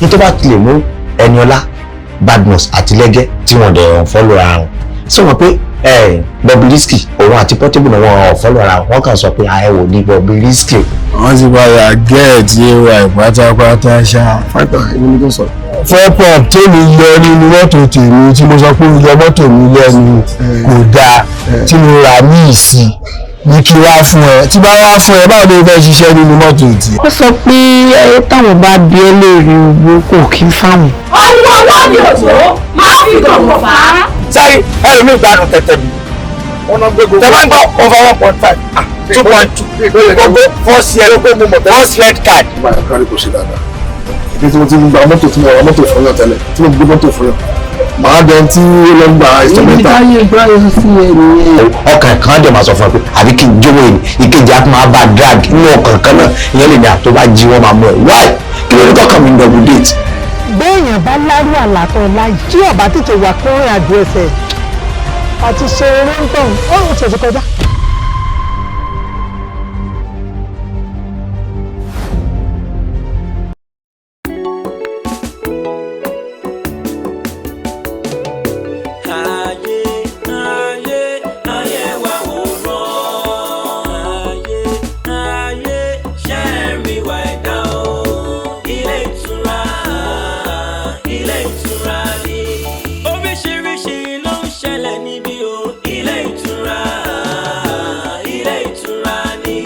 Ní tó bá ti lè mú Ẹniọlá Badmus àti Lẹ́gẹ́ tí wọ́n dẹ̀ follow ara wọn, sọ wọn pé Bobrisky, òun àti Portable náà, wọ́n follow ara wọn, wọ́n kàn sọ pé àyẹ̀wò ní Bobrisky. Wọ́n ti padà get ay pátápátá ṣá. Fáìtà, èmi ni kò sọ. Fọ́pọ̀ tèmi yọ nínú mọ́tò tèmi tí mo sọ pé ó yọ mọ́tò mi lẹ́nu kò dáa, tí mo rà ní ìsìn ní kí wá fún ẹ. Tí bá wá fún ẹ, báwo ló fẹ́ ṣiṣẹ́ nínú mọ́tò tì? Ó sọ pé táwọn bá bí ẹ léèrè owó, kò kí ń fáwọn. Ọwọ́ ọwọ́ ni òjò máa fi gọ̀gọ̀ fà á. Sáré ẹlòmíì gbádùn tẹ̀tẹ̀ mi. Tẹ bá ń gbọ́ over 1.5, 2.2, gbogbo first year, first red card. Báyọ̀ kárí kò ṣe dáadáa. Ibi tí mo ti ń gba mọ́tò, tí mo ra mọ́tò fún yàn tẹ́lẹ̀, tí mo gbé mọ́tò fún yàn, màá dẹ̀ tí ó lọ gba instrumental. Táyé gbáyé sí ẹ nìyẹn. Ọkàn kan dẹ̀ máa sọ fún ẹ pé àbí kí n jówó yìí, ìkejì á tún máa bá drag nínú ọkàn kan náà. Ìyẹn lè ní àtó bá jí, wọ́n máa mú ẹ. Why? Kí ló ní tọkàn mi ń double date? Béèyàn bá lárú àlàtọ̀ láyìí tí ọba tètè wà kúnrìn àjò ẹsẹ̀ àti ṣe eré ń tàn, ó ń tètè kọjá. Ayé, ayé, ayé wa wò rán. Ayé, ayé, ṣẹ́ẹ̀rì wà ẹ̀dá o. Ilé ìtura, ilé ìtura ni. Oríṣiríṣi ló ń ṣẹlẹ̀ níbí o. Ilé ìtura, ilé ìtura ni.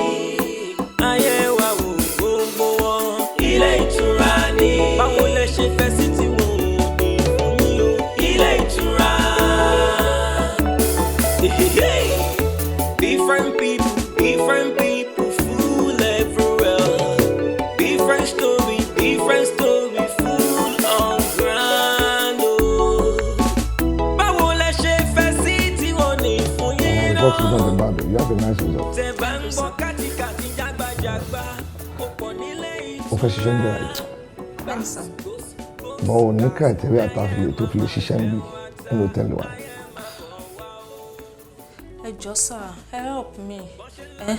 Ayé wa wò gbogbo wọn. Ilé ìtura ni. Báwo lẹ ṣe fẹ́ sí tí wọn ò ní fún yín o? Ilé ìtura. Different people, different people, full everywhere. Different story, different story, full on ground. Oh. Báwo lẹ ṣe fẹ́ sí tí wọ́n ní fún yín náà? Result is not bad. You have a nice result. Tẹ bá ń gbọ́ kátikàti jágbajàgba, ó pọ̀ nílé. O fẹ́ ṣiṣẹ́ ń bẹ̀rẹ̀ bọ́, ò ní criteria tá a fi lè tó fi lè ṣiṣẹ́ ń bí nínú hòtẹ́ẹ̀lì wa. Ẹ jọ̀ọ́ sir, ẹ help me. Ẹ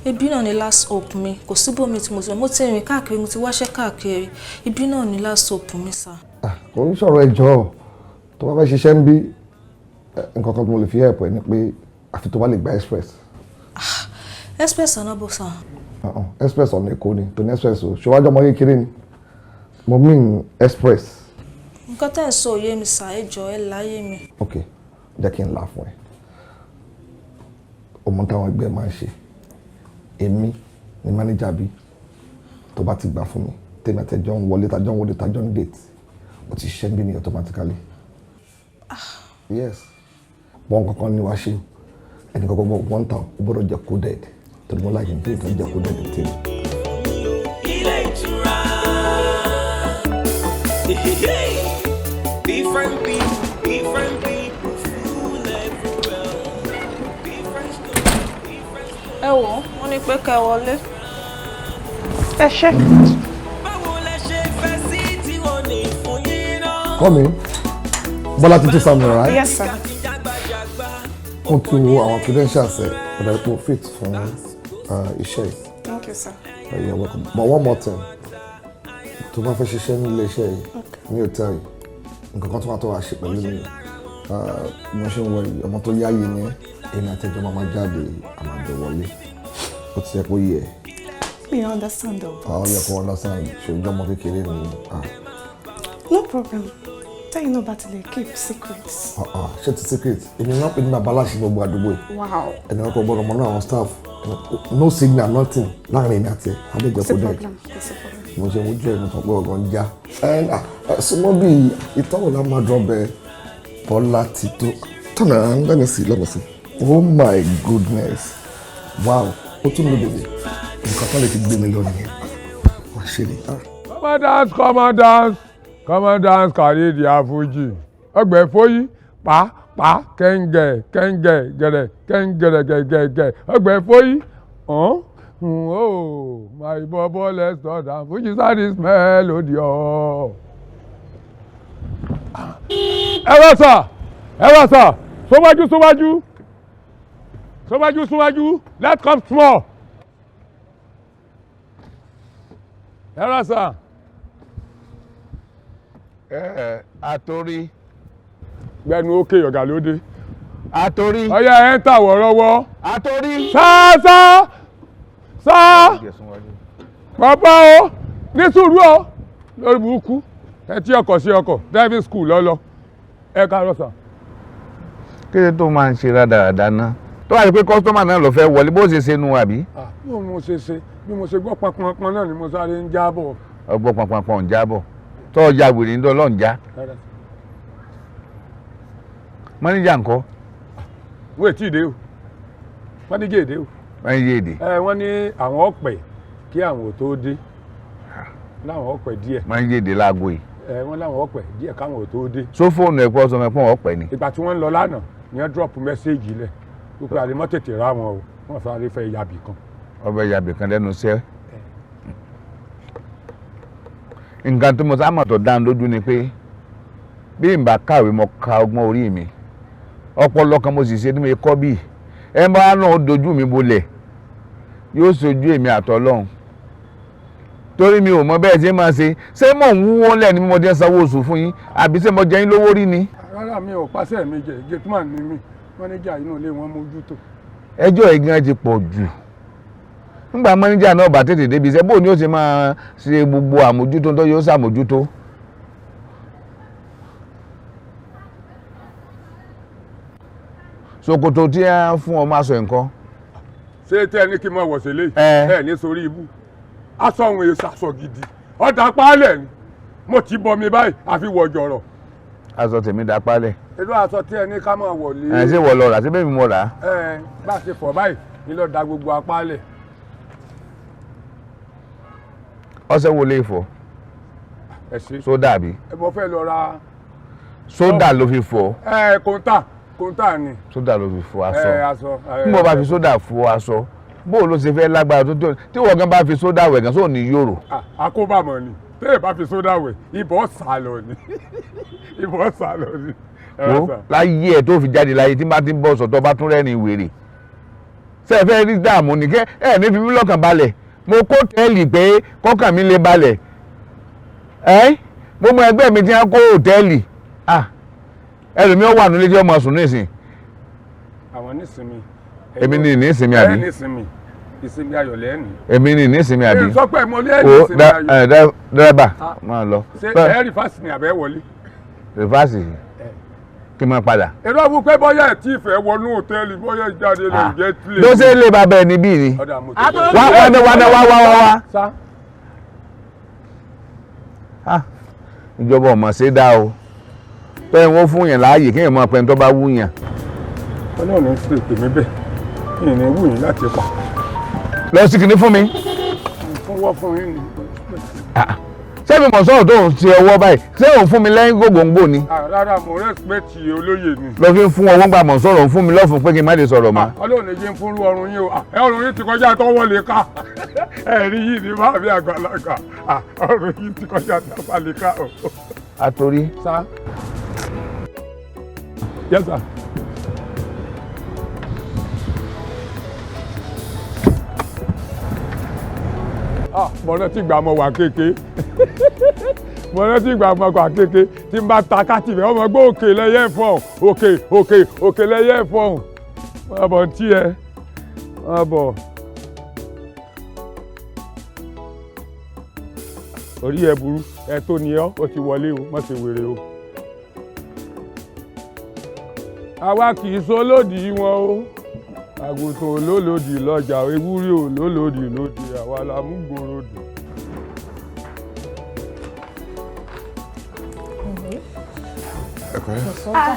ibi náà ni last hope mi. Kò síbòmí tí mo ti rìn káàkiri, mo ti wáṣẹ́ káàkiri, ibi náà ni last hope mi, sir. Kò ń sọ̀rọ̀ ẹjọ́. Tó bá fẹ́ ṣiṣẹ́ ń bí, nǹkan kan tó mo lè fi help ẹ ni pé àfi tó bá lè gba express. Express ọ̀nà bó, sir? Uh-uh, express ọ̀nà Èkó ni tó ní express o. Ṣọwájú ọmọ kékeré ni mo mean express. Nǹkan tẹ́ ẹ̀ ń sọ òye mi, sir. Ẹ jọ̀ọ́, ẹ láyé mi. Ok, jẹ́ kí n là fún ẹ. Ọmọ táwọn ẹgbẹ́ máa ń ṣe, èmi ni manager bí. Tó bá ti gbà fún mi, tèmi àtẹjọ́ ń wọlé, tàjọ́ ń wọlé, tàjọ́ ń date, o ti ṣiṣẹ́ bí ni automatically. Yes, wọ́n kankan ni wàá ṣe. Ẹnì kankan bọ̀ wọ́n tàn, ó gbọ́dọ̀ jẹ́ coded, torí mo láyé nítorí tó jẹ́ coded ní tèmi. Ilé ìtura. Different people, different people, full everywhere. Different story, different story. Ẹ wò ó, wọ́n ní pé ká ẹ wọlé. Ẹ ṣé. Báwo lẹ ṣe fẹ́ sí tí wọ́n ní fún yín náà? Come in. Bọ́lá Títí Samuel, right? Yes, sir. Mo ti wo àwọn credentials ẹ̀, ọ̀dà ipò fit fún iṣẹ́ yìí. Thank you, sir. You're welcome. But one more thing. Tó bá fẹ́ ṣiṣẹ́ ní ilé iṣẹ́ yìí, ní hòtẹ́ẹ̀lì yìí, nǹkan kan tó wà tó wà ṣe pẹ̀lú mi. Bí wọ́n ṣe ń wọ yìí, ọmọ tó yáyé ni ẹ́, èmi àtẹ̀jọ́ máa máa jáde, àmàjọ wọlé. Ó ti yẹ kó yẹ. Me understand though. Àwọn yẹ kó understand, ṣòjọ́ ọmọ kékeré ni. Ah, No problem. Tẹ́yìn náà bá ti lè keep secrets. Ah, ah, ṣé ti secret? Èmi náà pè ní bàbá aláṣẹ gbogbo àdúgbò yìí. Wow. Ẹni wọn kò gbọ́dọ̀ mọ̀ náà, àwọn staff, no signal, nothing láàrin èmi àti ẹ̀, adéjọ Kò sí kó dẹ̀. problem. Kò sí problem. Mo ṣe wojú ẹ̀, mo sọ pé ọ̀gán ń já ẹ súnmọ́ bí ìtọ́wò la máa dán bẹ. Bọ́lá ti tó. Turn around, let me see, let me see. Oh my goodness, wow, ó tún ló bèbè. Nǹkan tó lè fi gbé mi lọ nìyẹn, wọ́n ṣe ni. Come on dance, come on dance, come on dance, carry the Fuji. Ọgbẹ́ fóyí, pa pa kẹ́ńgẹ̀ kẹ́ńgẹ̀ gẹ̀rẹ̀ kẹ́ńgẹ̀rẹ̀ gẹ̀gẹ̀gẹ̀. Ọgbẹ́ fóyí, ọ̀hún. Oh, my bobo, let's start down. Fuji sound is melody. Oh. Ẹ wá sà, ẹ wá sà, sówájú sówájú, sówájú sówájú, let's come small. Ẹ wá sà. Àtòrí. Gbẹnu ókè ọ̀gá ló dé. Àtòrí. Ọyá ẹ̀ ń tà wọ́rọ́wọ́. Àtòrí. Sáásá sá bàbá o ní sùúrù o lórí burúkú ẹ tí ọkọ̀ sí ọkọ̀ driving school lọ́lọ́ ẹ káàárọ̀ sà. Kí ló tó máa ń ṣe rádaràda náà tó wà ní pé kọ́sítọ́mà náà ló fẹ́ wọlé bó ṣe ṣe nu àbí. Bí mo ṣe ṣe bí mo ṣe gbọ́ pọnpọnpọn náà ni mo sáré ń jábọ̀. Ọgbọ́n pọnpọnpọn ń jábọ̀ tó ọjà wèrè ń dán lọ́n já. Mọ́níjà ńkọ́. Wọ́n ètí ìdè o, mọ́níjà èdè o. Mọ́níjà èdè. Ẹ wọ́n ní àwọn ọ̀pẹ̀ kí àwọn ò tó dé, láwọn ọ̀pẹ̀ díẹ̀. Mọ́níjà èdè láago yìí. Ẹ wọ́n láwọn ọ̀pẹ̀ díẹ̀ káwọn ò tó dé. Só fóònù ẹ̀kọ́ sọmọ ẹ̀pọ̀n ọ̀pẹ̀ ni. Ìgbà tí wọ́n ń lọ lánàá ni wọ́n drop mẹ́sẹ́ẹ̀jì lẹ̀ wípé àlè mọ́ tètè rá wọn o, wọ́n sáré fẹ́ yabì kan. Ọbẹ̀ yabì kan lẹ́nu iṣẹ́. Nǹkan tí mo sá mọ̀ tó dá lójú ni pé bí n bá kàwé mo ka ọgbọ́n orí mi, ọpọlọ kan mo sì ṣe ní mo kọ́ bí ẹ bá náà dojú mi bolẹ̀ yóò ṣojú èmi àtọlọ́hun, torí mi ò mọ bẹ́ẹ̀ ṣe máa ṣe. Ṣé mò ń wúwo lẹ̀ ni mo jẹ́ sanwó oṣù fún yín àbí ṣé mo jẹ yín lówó rí ni. Rárá mi ò pàṣẹ mi jẹ, gateman ni mi, mọ́níjà inú ilé wọn mójútó. Ẹjọ́ ìgan ti pọ̀ jù. Nígbà mọ́níjà náà bá tètè débi iṣẹ́, bóun ni ó ṣe máa ṣe gbogbo àmójútó tó yóò ṣàmójútó. Ṣòkòtò tí a fún ọ máa sọ nǹkan. Ṣé tẹ́ ẹ ní kí n máa wọ̀ sílé ẹ ní sórí ibú aṣọ òun èso aṣọ gidi ọ̀dà pálẹ̀ ni mo ti bọ mi báyìí àfi wọ̀ jọ̀rọ̀. Aṣọ tèmi dà pálẹ̀. Irú aṣọ tí ẹ ní ká máa wọ̀ lé. Ẹ ṣé wọ lọ rà, ṣé bẹ́ẹ̀ mi mo rà á. Ẹ bá a ṣe fọ̀ báyìí ni lọ́ọ́ da gbogbo apálẹ̀. Ọṣẹ wo lè fọ? Ẹ ṣe. Sódà bí? Mo fẹ́ lọ ra. Sódà ló fi fọ. Ẹ kóńtà kóńtà ni. Sódà ló fi fọ aṣọ. Ẹ aṣọ. Bí mo bá fi sódà fọ aṣọ, bó ló ṣe fẹ́ lágbára tó tó tí wọ́n gan bá fi sódà wẹ̀ gan sóò ní yòrò. Àkóbàmọ̀ ni téè bá fi sódà wẹ̀ ibọ̀ sá lọ ni, ibọ̀ sá lọ ni. Wo láyé ẹ tó fi jáde láyé tí bá ti ń bọ̀ sọ̀tọ̀ bá tún rẹ́rìn wèrè. Ṣé ẹ fẹ́ rí dààmú ni kẹ́ ẹ ní fi mí lọ́kàn balẹ̀? Mo kó tẹ́ẹ̀lì pé kọ́kàn mi lè balẹ̀. Ẹ́ mo mọ ẹgbẹ́ mi tí wọ́n kó hòtẹ́ẹ̀lì. Ẹlòmíràn wà nílé tí ọmọ sùn nísìn. Àwọn nísìnyí. Èmi ní ìsinmi àbí. Ẹ nísìnyí ìsinmi ayọ̀ lẹ́nu. Èmi ní ìsinmi àbí. Ẹ sọ pé mo lé ẹni ìsinmi ayọ̀. Dírẹ́bà máa lọ. Ṣé ẹ rìfásì ni àbẹ́ wọlé? Rìfásì kí n máa padà. Èrò àwọn pé bóyá ẹ̀ tí ìfẹ́ wọnú hòtẹ́ẹ̀lì bóyá ìjáde lè jẹ́ tilẹ̀. Ló ṣe lè bàbá ẹni bíi ni. Wá wá wá wá wá wá wá. Ìjọba ọmọ ṣe dá o. Tọ́ ẹ̀ wọ́n fún yàn láàyè kéèyàn máa pẹ́ni tó bá wú yàn. Ọlọ́run ń pè mí bẹ́ẹ̀, ìrìn wù yín láti pa. Lọ sí kinní fún mi. Fọwọ́ fún yín ni. Ṣé mi mọ̀ sọ̀rọ̀ tó ń ṣe ọwọ́ báyìí? Ṣé òun fún mi lẹ́yìn gògóńgò ni? Rárá, mo rẹ́sìpẹ́tì olóyè ni. Lọ fi ń fún ọwọ́ gbà mọ̀ sọ̀rọ̀ fún mi lọ́fun pé kí n má lè sọ̀rọ̀ mọ́. Ọlọ́run ní jẹ́ ń fúnrú ọrùn yín o. Ọrùn yín ti kọjá tọwọ́ lè ká. Ẹ̀rí yìí ni máa fi àgbàlagbà. Ọrùn yín ti kọjá tọwọ́ lè ká o. Àtòrí. Sá. Yes, sir. Mo rántí ìgbà mo wà kéke, mo rántí ìgbà mo wà kéke tí n bá ta káàtì rẹ̀ ọmọ gbọ́ òkè lẹ́yẹ̀ fọ̀hún, òkè òkè òkè lẹ́yẹ̀ fọ̀hún, wọ́n bọ̀ tí ẹ wọ́n bọ̀. Orí ẹ burú, ẹ tó ni ọ́, ó ti wọlé o, má ṣe wèrè o. Àwa kì í so lòdì wọn o. Àgùntàn olólòdì lọ́jà, ewúrẹ́ olólòdì lóde, àwa la mú gbòòrò dùn.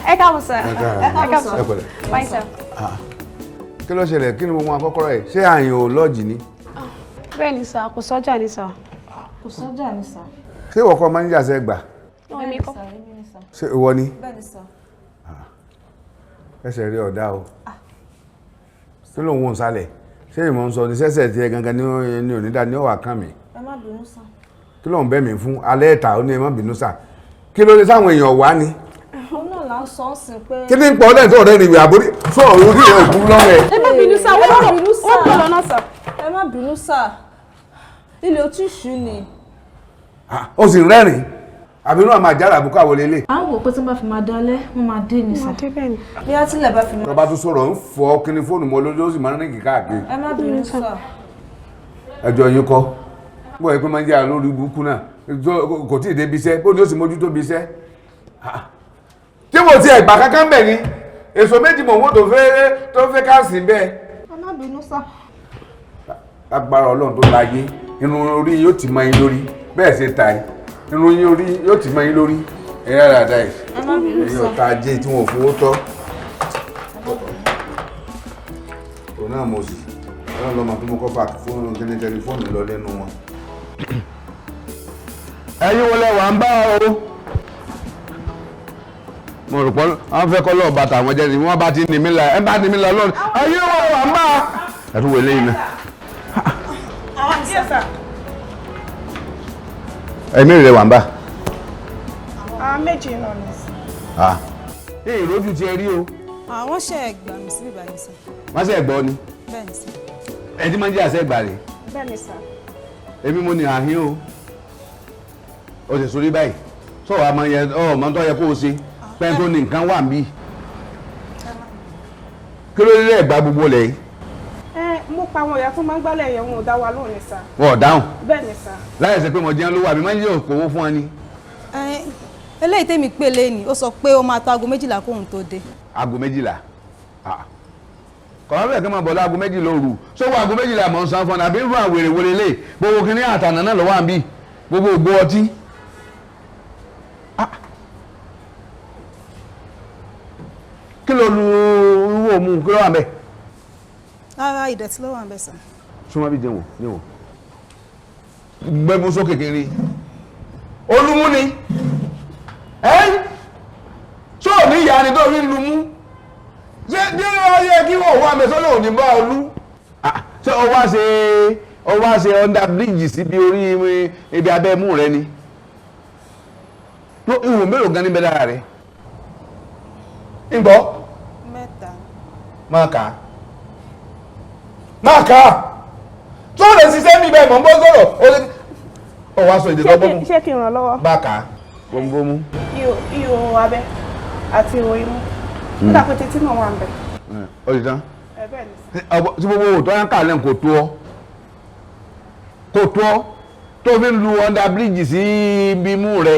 Ẹ káàbọ̀ sir. Ẹ káàbọ̀ sir. Fine sir. Kí ló ṣẹlẹ̀? Kí ni gbogbo akọ́kọ́rọ́ ẹ̀? Ṣé àyìn ò lọ́ọ̀jì ni? Bẹ́ẹ̀ ni sir, kò sọ́jà ni sir. Kò sọ́jà ni sir. Ṣé ìwọ kọ́ máníjà ṣe gbà? Èmi kọ́. Ṣé ìwọ ni? Bẹ́ẹ̀ ni sir. Ẹsẹ̀ rí ọ̀dá o. Kí ló ń wò ń sálẹ̀? Ṣé ìmọ̀ ń sọ ní sẹ́sẹ̀ tiẹ̀ gangan ní onídàá ní ọ̀wà kàn mí? Ẹ má bínú sir. Kí ló ń bẹ́ mi fún? Alẹ́ ẹ̀ta ó ní ẹ má bínú sir. Kí ló dé sáwọn èèyàn wá ni? Òun náà là ń sọ ọ́ sí pé. Kí ni ń pọ̀ ọ́ lẹ́yìn tó ọ̀rẹ́ rìn àbórí sọ̀rọ̀ orí rẹ̀ òkú lọ́wọ́ ẹ̀? Ẹ má bínú sir, wọ́n pọ̀ lọ́nà sir. Ẹ má bínú sir. Ilé otí ṣú ni. Ó sì rẹ́rìn. Àbí inú àmà àjàrà àbúkọ àwọn lélẹ̀. À ń wò pé tí wọ́n bá fi máa dalẹ̀, wọ́n máa dé ní sà. Bí á tilẹ̀ bá fi máa. Tó bá tún sọ̀rọ̀ ń fọ kíní fóònù mọ́ lójú, ó sì máa ń rìn káàkiri. Ẹ má bínú sà. Ẹjọ́ yín kọ́ bó ẹ pé máa ń jẹ́ àlórí burúkú náà, kò tí ì débi iṣẹ́, bó ni ó sì mójútó bí iṣẹ́ tí mo ti ẹ̀gbà kankan bẹ̀ ni èso méjì mò ń wò tó fẹ́ káàsì bẹ́ẹ̀. Ẹ má bínú sà. Agbára Ọlọ́run tó láyé, irun orí yóò ti mọ yín lórí bẹ́ẹ̀ ṣe ta yìí, irun yín orí yóò ti mọ yín lórí ẹ̀yà dáadáa yìí. Ẹ má bínú ẹ̀yìn sà. ọ̀tá ajé tí wọn ò fowó tọ́ òun náà mo sì Ọlọ́run lọ́mọ tó mú kọ́ fà fóònù kíní tẹlifóònù lọ lẹ́nu wọn. Ẹ̀yin wọlé wà ń bá o. Mo rò pé wọ́n fẹ́ kọ́ lọ́ọ̀ bàtà àwọn jẹ́ ni wọ́n bá ti ní mi la ẹ bá ní mi la lọ́ọ̀nù. Ẹ̀yin wọlé wà ń bá. Ẹ tún wọlé yìí náà. Yes, sir. Ẹ̀mí rẹ̀ wà ń bá. Àwọn méjì náà ni sà. Ee, ìrójú ti ẹ rí o. Àwọn ṣe gbà mí sí ìbàdàn sà. Wọ́n ṣe gbọ́ ni. Bẹ́ẹ̀ ni sà. Ẹ ti máa ń jẹ́ àṣẹ ìgbà rẹ̀. Bẹ́ẹ̀ ni sà. Èmi mo ní àhín o. O sì sórí báyìí sọ̀rọ̀ àmọ́ yẹ ọ mọ́ tó yẹ kó o ṣe pẹ́ẹ́n tó ní nǹkan wà ń bí. Kí ló dé ẹ̀gbá gbogbo lẹ̀ yìí? Ẹ mo pa àwọn ìyá tó máa ń gbálẹ̀ yẹn, wọn ò dá wa lóhùn ni sà. Wọn ò dáhùn? Bẹ́ẹ̀ ni sà. Láì ṣe pé mo jẹun lówó àbí máa ń yẹ òkòwò fún ọ ni. Ẹ, eléyìí tèmi pè léni, ó sọ pé ó máa tó aago 12 kóhun tó dé. Aago 12 kọ̀ọ̀rọ̀ bẹ́ẹ̀ kí n máa bọ̀ láago 12 òru sówó aago 12 mọ̀ ń san fún ọ àbí irú àwèrè wèrè lè gbogbo kìnní àtànà náà lọ́wọ́ àbí gbogbo ògbó ọtí. Ah. Kí ló lu irú òmu, kí ló wà bẹ́ẹ̀? Rárá, ìdọ̀tí ló wà ń bẹ̀ sà. Súnmọ́ bí jẹun jẹun gbẹ́mú sókè kiri olúmú ni ẹ́ sóò ní ìyá ni tó fi ń lumú. Ṣé ní wọ́n yẹ kí wọ́n wá mẹ́sọ́ lòun ní bá olú? Ṣé o wá ṣe under bridge síbi orí ibi abẹ́ mú rẹ ni? Ihò mélòó gan níbẹ̀ lára rẹ ń gbọ́? Mẹ́ta. Máa kà á, máa kà á tó lè ṣiṣẹ́ mi bẹ́ẹ̀ mọ̀ ń bọ́ sọ̀rọ̀ ó lè ó wá sọ èdè tó bọ́mú. Ṣé kí n ràn lọ́wọ́? Bá kà á bómúbómú. Ihò abẹ́ àti ihò imú. Ó dà pé títí náà wà ń bẹ̀. Ó ti tán? Ẹ bẹ́ẹ̀ ni sà. Tí gbogbo òótọ́ yẹn kà lẹ́nu kò tó ọ, kò tó ọ tó fi ń lu under bridge sí ibi imú rẹ.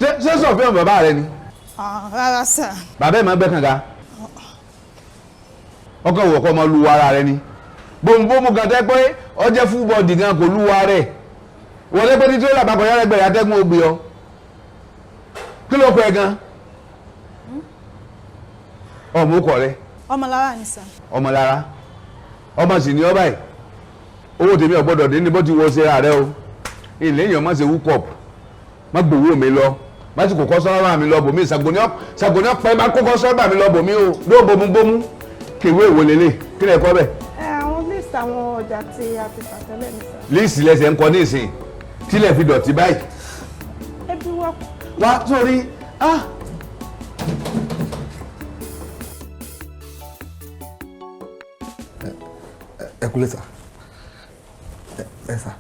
Ṣé sọ̀fíàn bàbá rẹ ni? Ah, rárá sà. Bàbá ẹ̀ máa gbẹ́ kànga, ọkọ̀ ìwọ̀ kọ́ máa lu ara rẹ ni bómúbómú kan tẹ́ pé ọjẹ́ fúbọ̀dì gan kò lu ara rẹ̀ wọlé pé títí ó làbàkọ̀ yára ẹgbẹ̀rẹ̀ atẹ́gùn ó gbé ọ. Kí ló kọ ẹ gan ọmọ ó kọ rẹ? Ọmọlára ni sà. Ọmọlára, ọmọ sì ní ọ báyìí. Owó tèmi ò gbọ́dọ̀ dín ní bó ti wọ ṣe ra rẹ o. Ilé èèyàn má ṣe wúkọ̀pù, má gbowó mi lọ, má sì kó kọ́sọ́rọ́bà mi lọ bòmí. Ṣàgòní ọ̀pẹ má kó kọ́sọ́rọ́bà mi lọ bòmí o ló bómúbómú kèwé ìwò lélẹ̀. Kí lè kọ́ bẹ̀? Ẹ, àwọn list àwọn ọjà tí a ti tà tẹ́lẹ̀ ni sà. List lẹsẹ̀ ń kọ ní ìsìn tílẹ̀ fi dọ̀tí báyìí. Ẹbí wa. Wá sórí ah. Ẹ kúlẹ̀ sà, ẹ sà.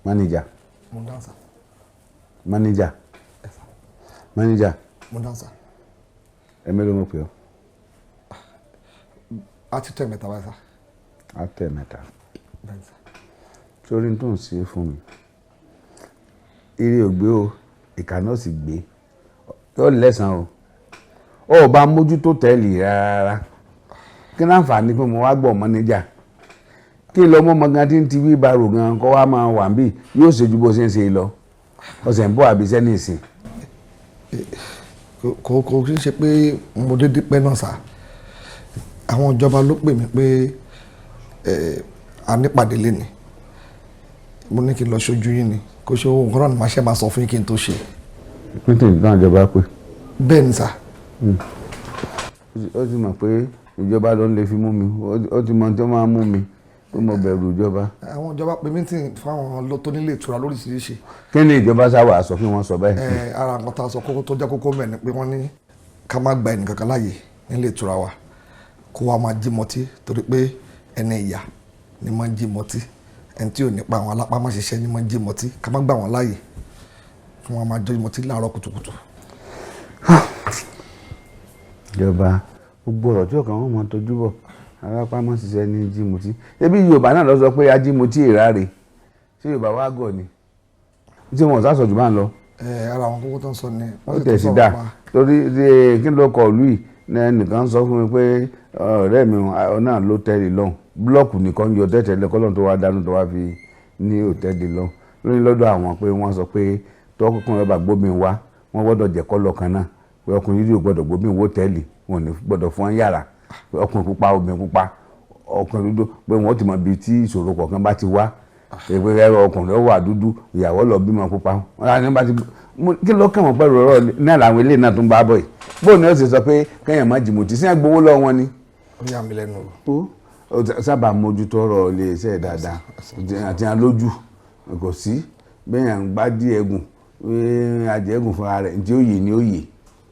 Manager. Mo ń dáhùn sà. Manager, manager. Mo ń dáhùn sà. Ẹ mélòó mo pè ọ́? A ti tẹ́ mẹ́ta báyìí sà. Á tẹ̀ mẹ́ta. Bẹ́ẹ̀ ni sà. Sórí tó ń ṣe fún mi, eré ògbé o, ìkà náà sì gbé yóò lẹ́sàn-án o. Ò bá mójútó tẹ́lì rárá. Kí ní àǹfààní pé mo wá gbọ́ mọ́níjà kí n lọ mọ́ ọmọ gan tí ń ti wí baro gan kọ́ wá máa wà níbí, yóò ṣe ju bó ṣe ń ṣe lọ. Ọ̀sẹ̀ ń bọ̀ àbíṣẹ́ ní ìsìn. Kò kí n ṣe pé mo dédé pẹ́ náà sà. Àwọn ìjọba ló pè mí pé a nípàdé lénìí. Mo ní kí n lọ ṣojú yín ni, kò ṣe ohun kan náà ni màá ṣe máa sọ fún yín kí n tó ṣe. Pínpín náà ìjọba pé. Bẹ́ẹ̀ ni sà. Ó ti mọ̀ pé ìjọba ló ń lè fi mú mi. Ó ti mọ tó máa mú mi pé mo bẹ̀rù ìjọba. Àwọn ìjọba pè meeting fún àwọn tó nílé ìtura lóríṣiríṣi. Kí ni ìjọba sáwà sọ kí wọ́n sọ bẹ́ẹ̀? Ẹ, ara nǹkan tá a sọ kókó tó jẹ́ kókó mẹ́ ni pé wọ́n ní ká má gba ẹnìkankan láàyè nílé ìtura wa kó wa máa jí mọtí, torí pé ẹni ìyà ni máa ń jí mọtí. Ẹni tí ò nípa àwọn alápá má ṣiṣẹ́ ní máa ń jí mọtí, ká má gbà wọ́n láàyè kí wọ́n máa jẹ́ mọtí láàárọ̀ kùtùkùtù. Ìjọba, gbogbo ọ̀rọ̀ tí ọ̀kan wọn máa tọ́jú bọ̀, alápá má ṣiṣẹ́ ní jímutí. Ṣebí Yorùbá náà lọ sọ pé ajímutí ìráre, ṣé Yorùbá wá gọ̀ ni tí wọn ò sá sọ jù bá ń lọ. Ẹ ara àwọn kókó tó ń sọ ni. Ó tẹ̀ sí dáa torí kí ló kọ ìlú yìí nìkan sọ fún mi pé ọ̀rẹ́ mi náà ló tẹ́lẹ̀ lọ́hùn, búlọ́ọ̀kù nìkan yọ tẹ́tẹ̀lẹ̀ kọ́lọ́n tó wá dánú tó wá fi ní òtẹ́ẹ̀lì lọ lórí lọ́dọ̀ àwọn pé wọ́n sọ pé tọkùnrin ọba gbómi wá, wọ́n gbọ́dọ̀ jẹ́ kọ́lọ̀ kan náà, pé ọkùnrin yìí ò gbọ́dọ̀ gbómi wó tẹ́ẹ̀lì, wọn ò ní gbọ́dọ̀ fún yàrá, pé ọkùnrin pupa, obìnrin pupa, ọkùnrin dúdú, pé wọ́n ti mọ ibi tí ìṣòro kọ̀ọ̀kan bá ti wá, pé ọkùnrin ó wà dúdú, ìyàwó lọ bímọ pupa. Kí ló kàn wọ́n pẹ̀lú ọ̀rọ̀ náà làwọn eléyìí náà tún bá bọ̀ yìí? Bóun ni ó sì sọ pé kẹ́yìn má jìmùtì sí agbowó lọ́wọ́ wọn ni. Ó yà mí lẹ́nu o. Ó sábà mójútó ọ̀rọ̀ iléeṣẹ́ dáadáa àti alójú kò sí bẹ́ẹ̀ ń gbá díẹ̀ gùn ajẹ́gùn fúnra rẹ̀ tí ó yè ni ó yè.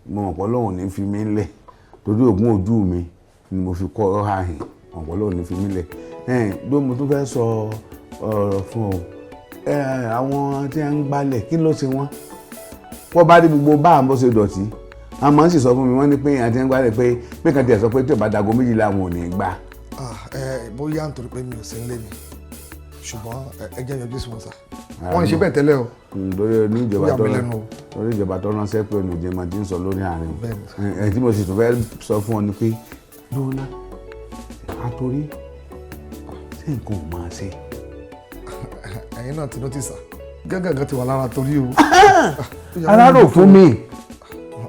Mo mọ̀ pé Ọlọ́run ní fi mí lẹ̀ torí ògùn ojú mi ni mo fi kọ́ ọ́ hàhìn, mọ̀ pé Ọlọ́run ní fi mí lẹ̀. Bí mo tún fẹ́ sọ ọ̀rọ̀ fún ọ, àwọn tí wọ́n ń gbálẹ̀ kí ló ṣe wọ́n? Wọ́n bá rí gbogbo bá à ń bó ṣe dọ̀tí, àwọn máa ń sì sọ fún mi, wọ́n ní pé àti ń gbálẹ̀ pé pé kan tiẹ̀ sọ pé tí ò bá dago 12 àwọn ò ní gbà. Bóyá nítorí pé mi ò sí nílé mi, ṣùgbọ́n ẹ jẹ́ yọjú sí wọn sá. Wọ́n ń ṣe bẹ́ẹ̀ tẹ́lẹ̀ o. Lórí ìjọba tó ránṣẹ́ pé olùjẹ́ máa ti ń sọ lórí àárín ẹ̀ tí mo sì tún fẹ́ sọ fún ọ ni pé lóná àtòrí ṣé nǹkan ò máa ṣe. Ẹ̀yin náà ti notice gángan ti wà lára torí o. Alárò fún mi.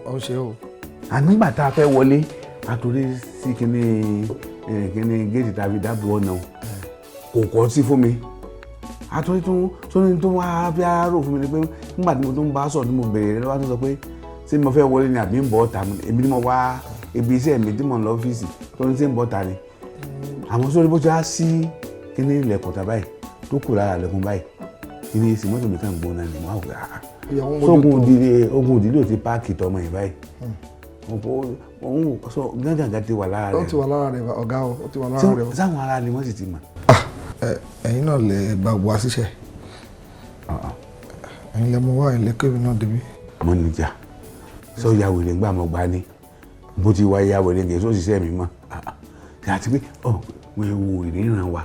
Ó ṣe o. Ànígbà tá a fẹ́ wọlé àtòrí sí kíní kíní géètì tàbí dáàbò ọ̀nà kò kọ́ sí fún mi. Àtòrí tó ní tó wá fi arárò fún mi ni pé nígbà tí mo tún bá sọ̀rọ̀ tí mo béèrè lọ́wọ́ tó sọ pé ṣé mo fẹ́ wọlé ni àbí ń bọ̀ ọ̀tà, èmi ni mo wá ibi iṣẹ́ mi tí mo ń lọ ọ́fíìsì tó ní ṣe ń bọ̀ ọ̀tà ni. Àmọ́ sórí bó ti wá sí kíní ilẹ̀kùn tàbáyì tó kù lára ilẹ̀kùn báyìí kíní èsì mọ́tò mi kàn gbóná ni mo á wò pé sógun ogun ìdílé ò ti páàkì tọmọ yìí báyìí. Gángan ti wà lára rẹ̀. Ó ti wà lára rẹ̀ ọ̀gá o, ó ti wà lára rẹ̀ o. Sáwọn ará ni wọ́n sì ti mọ̀. Ẹ̀yin náà lè gba wá síṣẹ́, ẹ̀yin lè mú wá ilé kébì náà débi. Mo nìjà sọ ya wèrè ńgbà mọ̀ gbá ni bó ti wá ya wèrè gẹ̀ẹ́sì òṣìṣẹ́ mi mọ́ àti pé ọ wọ́n wo ìríran wa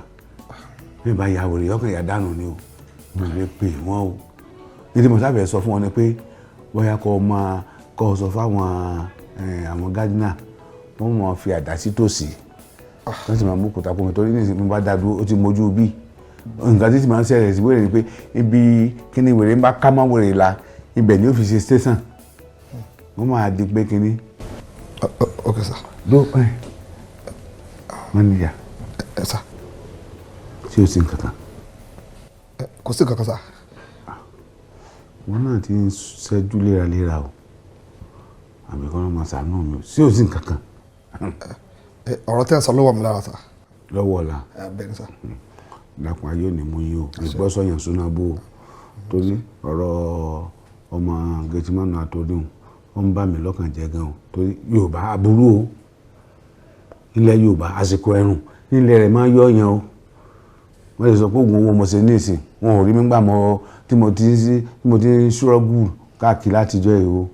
bí bá ya wèrè ọkàn ìyá dànù ni o, mo lè pè wọ́n o. Nítorí mo sábẹ̀ sọ fún wọn ni pé bóyá kọ́ ọ máa kọ́ ọ sọ fáwọn àwọn gádínà wọ́n mọ̀ fi àdá sí tòsí, wọ́n sì máa mú kòtà kómi torí nísìnyí bá dá dúró ó ti mójú bí nǹkan tí sì máa ń ṣẹlẹ̀ sí wèrè ni pé ibi kíni wèrè ń bá ká mọ́ wèrè la ibẹ̀ ni ó fi ṣe station, wọ́n máa di pé kíní. Ok sir. Ló ẹ mọ́níyà. Ẹ sà. Ṣé o sì ń kankan? Kò sí kankan sà. Wọn náà ti ń ṣẹ́jú léraléra o, àbí kọ́ ló máa ṣàánú mi o, ṣé o sì ń kankan? Ọ̀rọ̀ tẹ́ ń sọ lọ́wọ́ mi lára sà. Lọ́wọ́ ọ̀la. Bẹ́ẹ̀ ni sà. Dàpọ̀ ayé ò ní mú yín o, ìgbọ́sọ̀yàn súná bó o, torí ọ̀rọ̀ ọmọ gẹ̀tìmọ́nù àtòríhùn ó ń bà mí lọ́kàn jẹ́ gan o, torí Yorùbá aburú o, ilẹ̀ Yorùbá àsìkò ẹ̀rùn nílẹ̀ rẹ̀ máa ń yọ̀yàn o. Wọ́n lè sọ pé oògùn owó mo ṣe ní ìsìn, wọn ò rí mi gbà mọ́ tí mo ti ń ṣúrọ́gù káàkiri látijọ́ yìí o.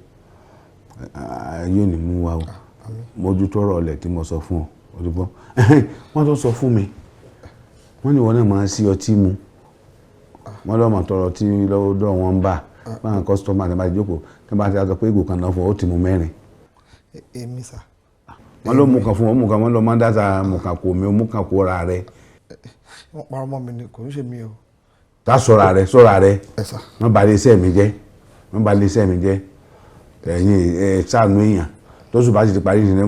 Ayé ò ní mú wa o, mójútó ọ̀rọ̀ ọ̀lẹ̀ tí mo sọ fún ọ, òdìbọ́. Wọ́n tó sọ fún mi, wọ́n ní ìwọ náà máa ń sí ọtí mu, wọ́n lọ́mọ tọrọ tí lọ́dọ̀ wọn ń bà báwọn kọ́sítọ́mà tí wọ́n bá ti jókòó tí wọ́n bá ti sọ pé ìgò kan náà fún ọ, ó ti mu mẹ́rin. Èmi sà. Wọ́n ló mú kan fún ọ, mú kan, wọ́n lọ máa ń dáta mú kan kò mí, mú kan kò ra rẹ. Wọ́n parọ́ mọ́ mi ni, kò ń ṣe mi o. Ta sọ̀rọ̀ rẹ, sọ̀rọ̀ rẹ, wọ́n bà lè iṣẹ́ mi jẹ́, wọ́n bà lè iṣẹ́ mi jẹ́, ẹ̀yin ẹ̀ ṣàánú èèyàn lọ́sùn bá ti parí ìṣẹ̀lẹ̀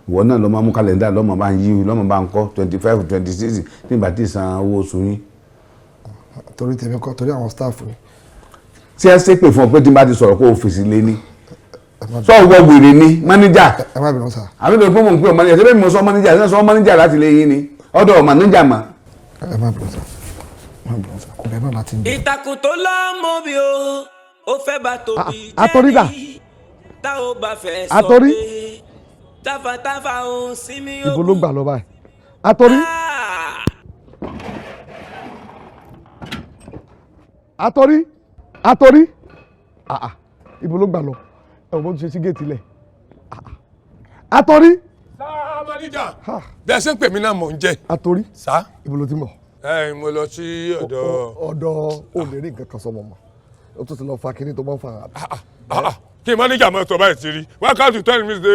ìwọ náà lọ́ máa mú kàlẹ́ndà lọ́mọ bá ń yí lọ́mọ bá ń kọ́ 25, 26 nígbà tí ìsan owó oṣù yín. Torí tèmi kọ́, torí àwọn staff ni. Tí ẹ ṣépè fún ọ pé tí n bá ti sọ̀rọ̀ kó o fèsì lé ní. Sọ wọ wèrè ni mánéjà. Ẹ má bínú sà. Àbí bẹ́ẹ̀ fún mi pé mánéjà ṣé bẹ́ẹ̀ mi sọ mánéjà ṣé sọ mánéjà láti lé yín ni ọ̀dọ̀ mánéjà mà. Ẹ má bínú sà, má bínú sà, kò bẹ́ẹ̀ náà láti ń jẹ. Ìtàkùn tó lọ́mọ bí o, ó fẹ́ bá tóbi jẹ́ Àtòrídà. Tá ò bá fẹ́ sọ Àtòrí. pé tafàtafà ò sí mi Ibo ló gbà lọ báyìí? Àtòrí. Àtọ́rí, àtọ́rí, àà, ibo ló gbà lọ? Ẹ wò bó ti ṣe sí géètì lẹ̀. Àtọ́rí. Sáà manager, bí ẹ ṣe ń pè mí náà mò ń jẹ. Àtọ́rí. Sá. Ibo ló ti ń bọ̀? Ẹ mo lọ sí ọ̀dọ̀. Ọ̀dọ̀ ò lè rí nǹkan kan sọmọ mọ́, o tún ti lọ fa kinní tó máa ń fa. Kí manager mọ̀ sọ báyìí ti rí wákàtí 10 minutes dé,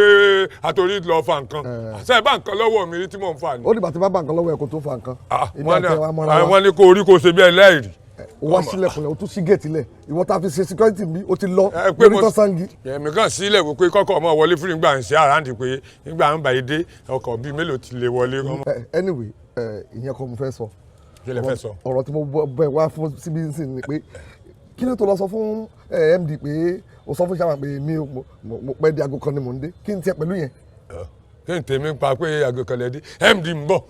àtòrí lọ fa nǹkan, àṣẹ bá nǹkan lọ́wọ́ mi rí tí mò ń fa ni. Ó dìgbà tí bá bá nǹkan lọ́wọ́ ẹ̀ kó tó fa nǹkan. Èmi Wọ́n àti ẹ̀ wá mọ́ra wa. Wọ́n ní kó orí kó ṣe bí ẹlẹ́rìí. O wá sílẹ̀kùnlẹ̀, o tún sí géètì lẹ̀, ìwọ tá a fi ṣe security mi, o ti lọ Ẹ pé lórí mo tó sangi. Èmi kàn sílẹ̀ wò pé kọ́kọ́ ọmọ wọlé fún ìgbà ń ṣe àrántí pé nígbà ń bá yìí dé, ọkọ̀ bíi mélòó ti lè wọlé. Anyway, ìyẹn kọ́ mo fẹ́ sọ. Kí lẹ fẹ́ sọ? Ọ̀rọ̀ tí mo bẹ̀ wá fún síbí sí ni pé kí ló tó lọ sọ fún MD pé o sọ fún sàmà pé mi mo pẹ́ di aago 1 ni mò ń dé? Kí n tiẹ̀ pẹ̀lú yẹn? Kí n tèmi pa pé aago 1 lẹ dé, MD ń bọ̀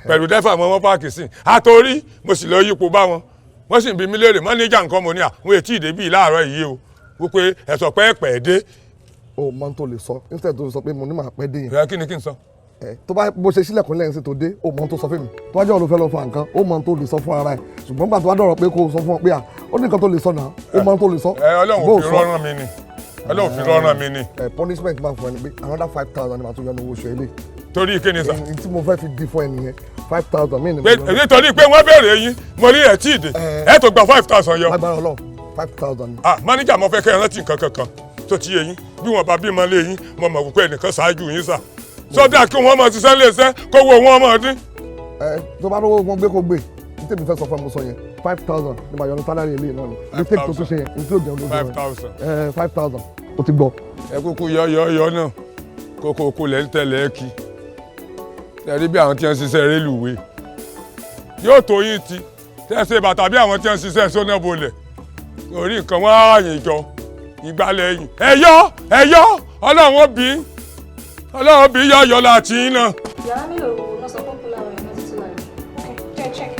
pẹ̀lú dẹ́fà mọ́ wọn páàkì sí àtòrí, mo sì lọ yípo bá wọn, wọ́n sì ń bi mí léèrè manager nǹkan, mo ní à wọ́n ètí ìdè bíi láàárọ̀ yìí o, wípé ẹ̀sọ̀ pẹ́ẹ́pẹ́ dé. O mọ tó lè sọ instead tó sọ pé mo ní màá pẹ́ dé yẹn. Ẹ kí ni kí n sọ? Ẹ tó bá bó ṣe sílẹ̀kùn lẹ́yìn sí tó dé, o mọ tó sọ fún mi, tó bá jẹ́ òun ló fẹ́ lọ fa nǹkan, o mọ tó lè sọ fún ara ẹ̀, ṣùgbọ́n gbà tó bá dọ̀rọ̀ pé kó o sọ fún ọ pé à ó ní nǹkan tó lè sọ náà, o mọ tó lè sọ. Ẹ Ọlọ́run Bó ò o fi sọ. rọ́rán mi ni, Ọlọ́run fi rọ́rán mi ni. Ẹ punishment máa fún ẹ ni pé another 5,000 ni màá tún yọ ní owó oṣù ẹ lé. Torí kí ni sà? N tí mo fẹ́ fi di fún ẹ nìyẹn, 5,000 mí ni. Pé nítorí pé wọ́n béèrè yín, mo ní ẹ̀ tí ì dé, ẹ̀ tó gba 5,000 yọ. Lágbára Ọlọ́run, 5,000 ni. Ah, manager, mo fẹ́ kẹ́ ẹ rántí nǹkan kankan tó ti yé yín. Bí wọ́n bá bímọ lé yín, mo mọ̀ wípé ẹnìkan ṣáájú yín sà, sọ́dà kí wọ́n máa ṣiṣẹ́ léṣẹ́ kówó wọn máa dín. Ẹ tó bá rówó wọn gbé kó gbé, ní tèmi fẹ́ sọ fún ẹ, mo sọ yẹn, 5,000 ni màá yọ ní salary eléyìí náà ni mistake tó tún ṣe yẹn ní tí ó jẹun lójú. 5,000. Ẹ 5,000, o ti gbọ́. Ẹ kúkú yọ yọ yọ náà, kókó kó lẹ́ ń tẹ̀lé ẹ kí ẹ rí bí àwọn tí wọ́n ń ṣiṣẹ́ rélùwé yóò tó yín ti tẹ́sẹ̀ bàtà, bí àwọn tí wọ́n ń ṣiṣẹ́ sọ́nà bolẹ̀ orí nǹkan wọn á yìn jọ ìgbàlẹ̀ ẹ̀yìn. Ẹ yọ, ẹ yọ, Ọlọ́run ó bí, Ọlọ́run ó bí, yọ yọ láti yín náà. Yàrá mélòó náà sọ pé kúlà rẹ̀ náà títí láàrin? Okay, jẹ́ check.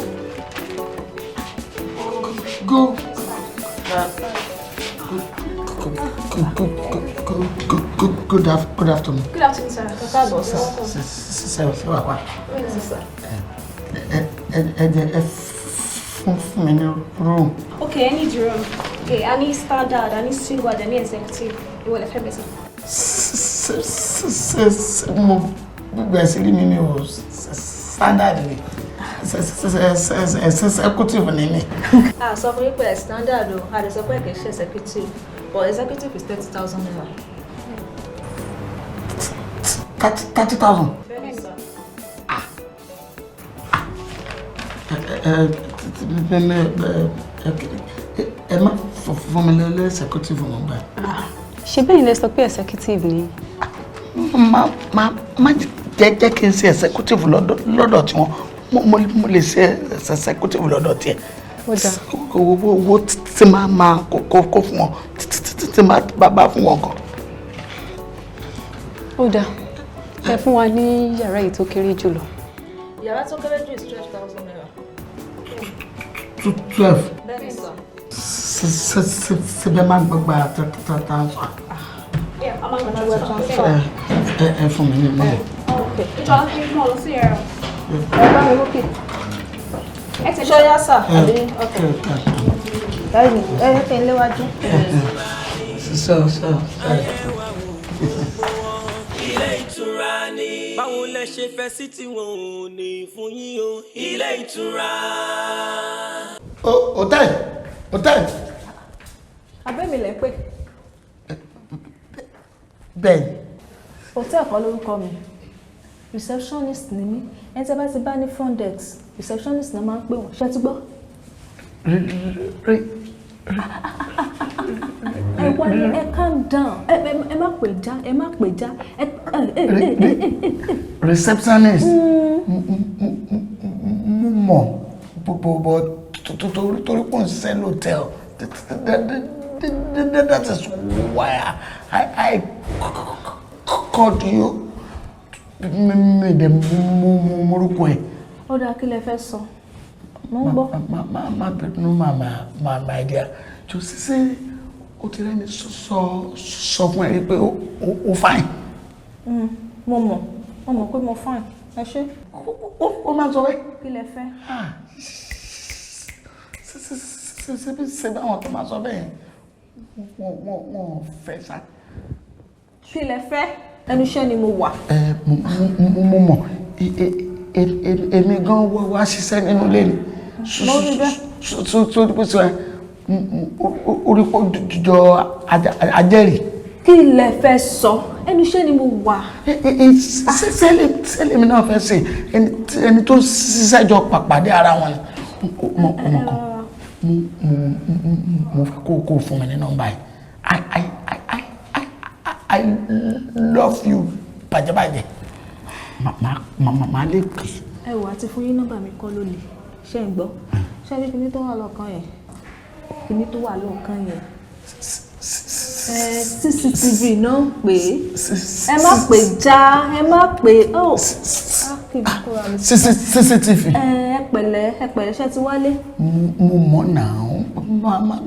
Go. Good, good, good, good, good, good afternoon. Good afternoon, sir. Ẹ káàbọ̀ sir. Ṣe wà pa. Bẹ́ẹ̀ni sir. Ẹ jẹ́ ẹ fún mi ní room. Okay, I need room. Okay, I need standard, I need single, I need executive. Ìwọ lè fẹ́ bẹ̀ sir. Ṣe mo gbogbo ẹ̀ sí rí mi, mi ò standard ni. Executive ni mi. A sọ fún yín pé standard o, a lè sọ pé kì í ṣe executive, but executive is ₦30,000. 30,000. Bẹ́ẹ̀ni sir. Ẹ ẹ má fún mi lẹ́lẹ́ executive mọ̀ gbà. Ṣé bẹ́ẹ̀ ni lẹ sọ pé executive ni? Má má má jẹ́ kí n ṣe executive lọ́dọ̀ tiwọn, mo lè ṣe executive lọ́dọ̀ tiẹ̀. Ó dáa. Owó tí máa máa kó fún wọn, tí máa bá fún wọn gan. Ó dáa, ẹ fún wa ní yàrá yìí tó kéré jùlọ. Yàrá tó kéré jù is ₦12,000. 12? Bẹ́ẹ̀ni sir. Ṣe bẹ́ẹ̀ máa gbọ́gbà transfer? Yeah, I'm gonna transfer. Ẹ fún mi ní mọ́. Okay. Ìjọ mọ̀ lọ sí yàrá. Ẹ bá mi lókè. Ẹ tẹ̀lé. Ṣé ó yá sir? Àbí ok. Bẹ́ẹ̀ni, ẹ yẹ kí n léwájú. So so. Ilé ìtura ni. Báwo lẹ ṣe fẹ́ sí tí wọn ò ní fún yín o? Ilé ìtura. Hotel, hotel. Abẹ́ mi lẹ́ ń pè. Bẹ́ẹ̀. Hotel kọ́ lórúkọ mi. Receptionist ni mí. Ẹni tí a bá ti bá ní front desk, receptionist náà máa ń pè wọ́n. Ṣé ẹ ti gbọ́? Rí. Ẹ wálé, ẹ calm down. Ẹ ẹ ẹ má pè já, ẹ má pè já. Ẹ ẹ ẹ ẹ ẹ ẹ. Receptionist, mo mọ̀ bọ̀ torí pọ̀ ń ṣiṣẹ́ l'hotel, that is why I called you. Mi dẹ̀ morúkọ ẹ̀. Ó dáa, kí lẹ fẹ́ sọ? Mo ń gbọ́. Má má bínú, má my dear, jọ ṣiṣẹ́ o ti rẹ́ni sọ sọ fún ẹ rí pé o fine? Mo mọ̀, mo mọ̀ pé mo fine. Ẹ ṣé. Ó máa ń sọ bẹ́ẹ̀. Kí lẹ fẹ́? Ṣé báwọn tó máa sọ bẹ́ẹ̀ wọ́n fẹ́ sá. Kí lẹ fẹ́? Ẹnu iṣẹ́ ni mo wà. Ẹ mo mọ̀, èmi gan wá ṣiṣẹ́ nínú ilé ni. Mo rí bẹ́ẹ̀. Tó ẹ orí pọ̀ jọ ajẹ́rìí. Kí lẹ fẹ́ sọ? Ẹnu iṣẹ́ ni mo wà. Sẹ́lẹ̀ mi náà fẹ́ ṣe ẹni tó ṣiṣẹ́ jọ pàpàdé ara wọn ni. Ọmọ kan, mo fẹ́ kó fún mi ní nọ́mbà yìí. I love you bàjẹ́bàjẹ́. Màá lè pè. Ẹ wò, àti fún yín nọ́mbà mi kọ́ ló le. Ṣé ń gbọ́? Ṣé rí kíní tó wà lọ́kàn yẹn? Kíní tó wà lọ́kàn yẹn. CCTV náà ń pè é. Ẹ má pè já, ẹ má pè ó. CCTV. Ẹ pẹ̀lẹ́, ẹ pẹ̀lẹ́, ṣé ti wálé? Mo mọ̀ náà,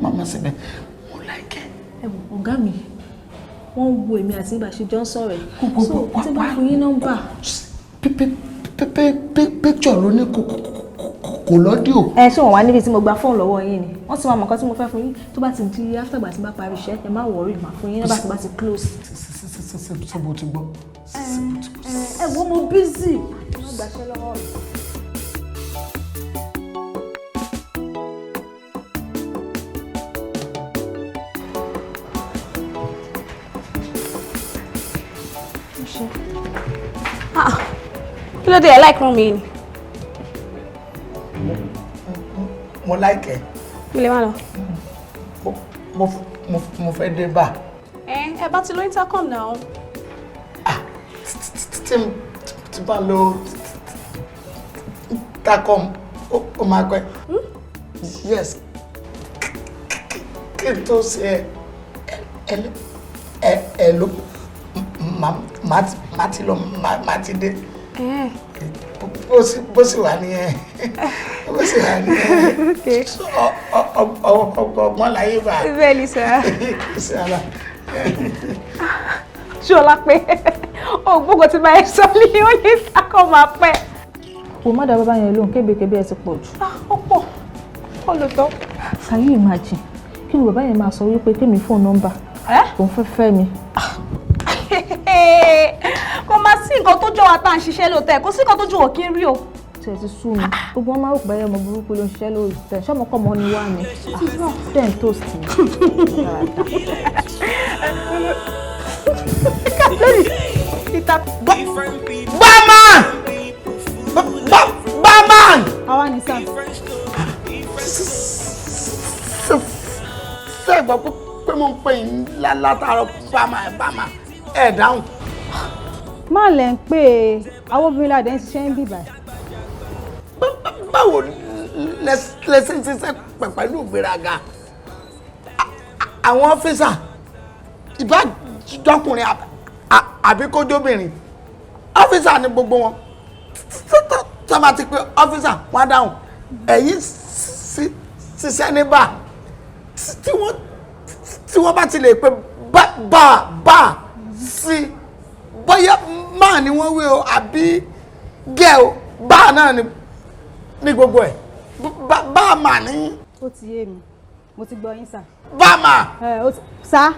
má ṣe bẹ́ẹ̀, mo láìkẹ́. Ẹ wò, ọ̀gá mi, wọ́n ń wo èmi àti ibà ṣe jọ ń sọ̀rọ̀ ẹ̀. So tí bá fún yín nọ́mbà. Picture ló ní kò lọ́díò. Ẹ ṣé wọ́n wá níbi tí mo gba fóònù lọ́wọ́ yín ni. Wọ́n ti máa mọ̀ nǹkan tí mo fẹ́ fún yín. Tó bá ti di after ìgbà tí n bá parí iṣẹ́, ẹ má worry, màá fún yín nọ́mbà tí bá ti close. Ṣé mo ti gbọ́? Ẹ wo, mo busy. Ẹ má gbàṣẹ́ lọ́wọ́ mi. Kí ló dé ẹ like rán mi ni? Mo like ẹ. Mi lè má lọ. Mo fẹ́ dé bá. Ẹ bá ti lo intercom náà. Tí bá lo intercom, ó máa pẹ́. Yes. Kí n tó ṣe ẹ ló má ti lọ má ti dé. Bó sì wà ní ẹ. Bó sì wà ní ẹ. Ọgbọ́n láyé bá. Bẹ́ẹ̀ ni sir. Ṣọlá pé ògbógun ti máa ń sọ ní ó ní sákọ̀ máa pẹ́. Wò má dá bàbá yẹn lóhùn, kébékébé ẹ ti pọ̀ jù. Ó pọ̀, ó lò tán. Can you imagine? Kí ni bàbá yẹn máa sọ wípé kémi fóònù nọ́mbà? Òun fẹ́ fẹ́ mi. Kò máa sí nǹkan tó jọ wa tá à ń ṣiṣẹ́ lóòótọ́ ẹ̀, kò sí nǹkan tó jù wọ̀ kí n rí o. Tí ẹ ti sú mi, gbogbo wọn máa rò pé ọmọ burúkú ló ń ṣiṣẹ́ lóòótọ́ ẹ̀, ṣọ́mọkọ́mọ ni wá ni ten toast ni. Barman! Barman! Àwa ni sá. Ṣé ìgbà pé mo ń pè yín látàárọ̀ barman ẹ̀ dáhùn. Má lẹ̀ ń pè é, àwọn obìnrin ládẹ́ ń ṣiṣẹ́ ń bìbà. Báwo lẹ ṣe ń ṣiṣẹ́ pẹ̀lú ìgbéraga? Àwọn ọ́fíìsà ìbá jọkùnrin àbí kójóbìnrin, ọ́fíìsà ni gbogbo wọn. Tó bá ti pé ọ́fíìsà wọ́n á dáhùn. Ẹ̀yin ṣiṣẹ́ ní bá tí wọ́n bá ti lè pe bá bá sí, bóyá máa ni wọ́n wí o àbí gẹ́ o, bá náà ni gbogbo ẹ̀ bá mà ní. Ó ti yé mi, mo ti gbọ́ yín sà. Bá mà. Sá.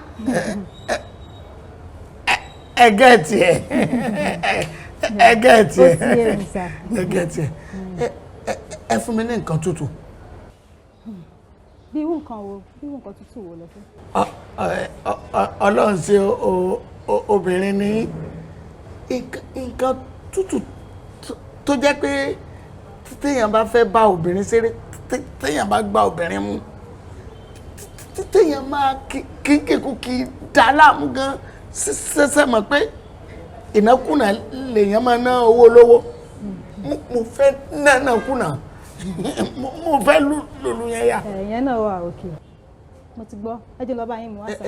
Ẹ gẹ́ẹ̀tì ẹ̀, ẹ gẹ́ẹ̀tì ẹ̀, Ó ti yé mi sà. Ẹ gẹ́ẹ̀tì ẹ̀, ẹ fún mi ní nǹkan tútù. Bí irú nǹkan wo, bí irú nǹkan tútù wo lẹ fẹ́? Ọlọ́run ṣe obìnrin ní nǹkan tútù tó jẹ́ pé téèyàn bá fẹ́ bá obìnrin ṣeré, téèyàn bá gba obìnrin mú, téèyàn máa kíkíkú kí dá láàmú gan, ṣẹ̀ṣẹ̀ mọ̀ pé ìnákùnà lèèyàn máa ná owó lówó. Mo fẹ́ náà mo fẹ́ lùlù yẹn yá. Ẹ̀yẹn náà wà òkè. Mo ti gbọ́, ẹ jẹ́ lọ bá yín mú wá sá.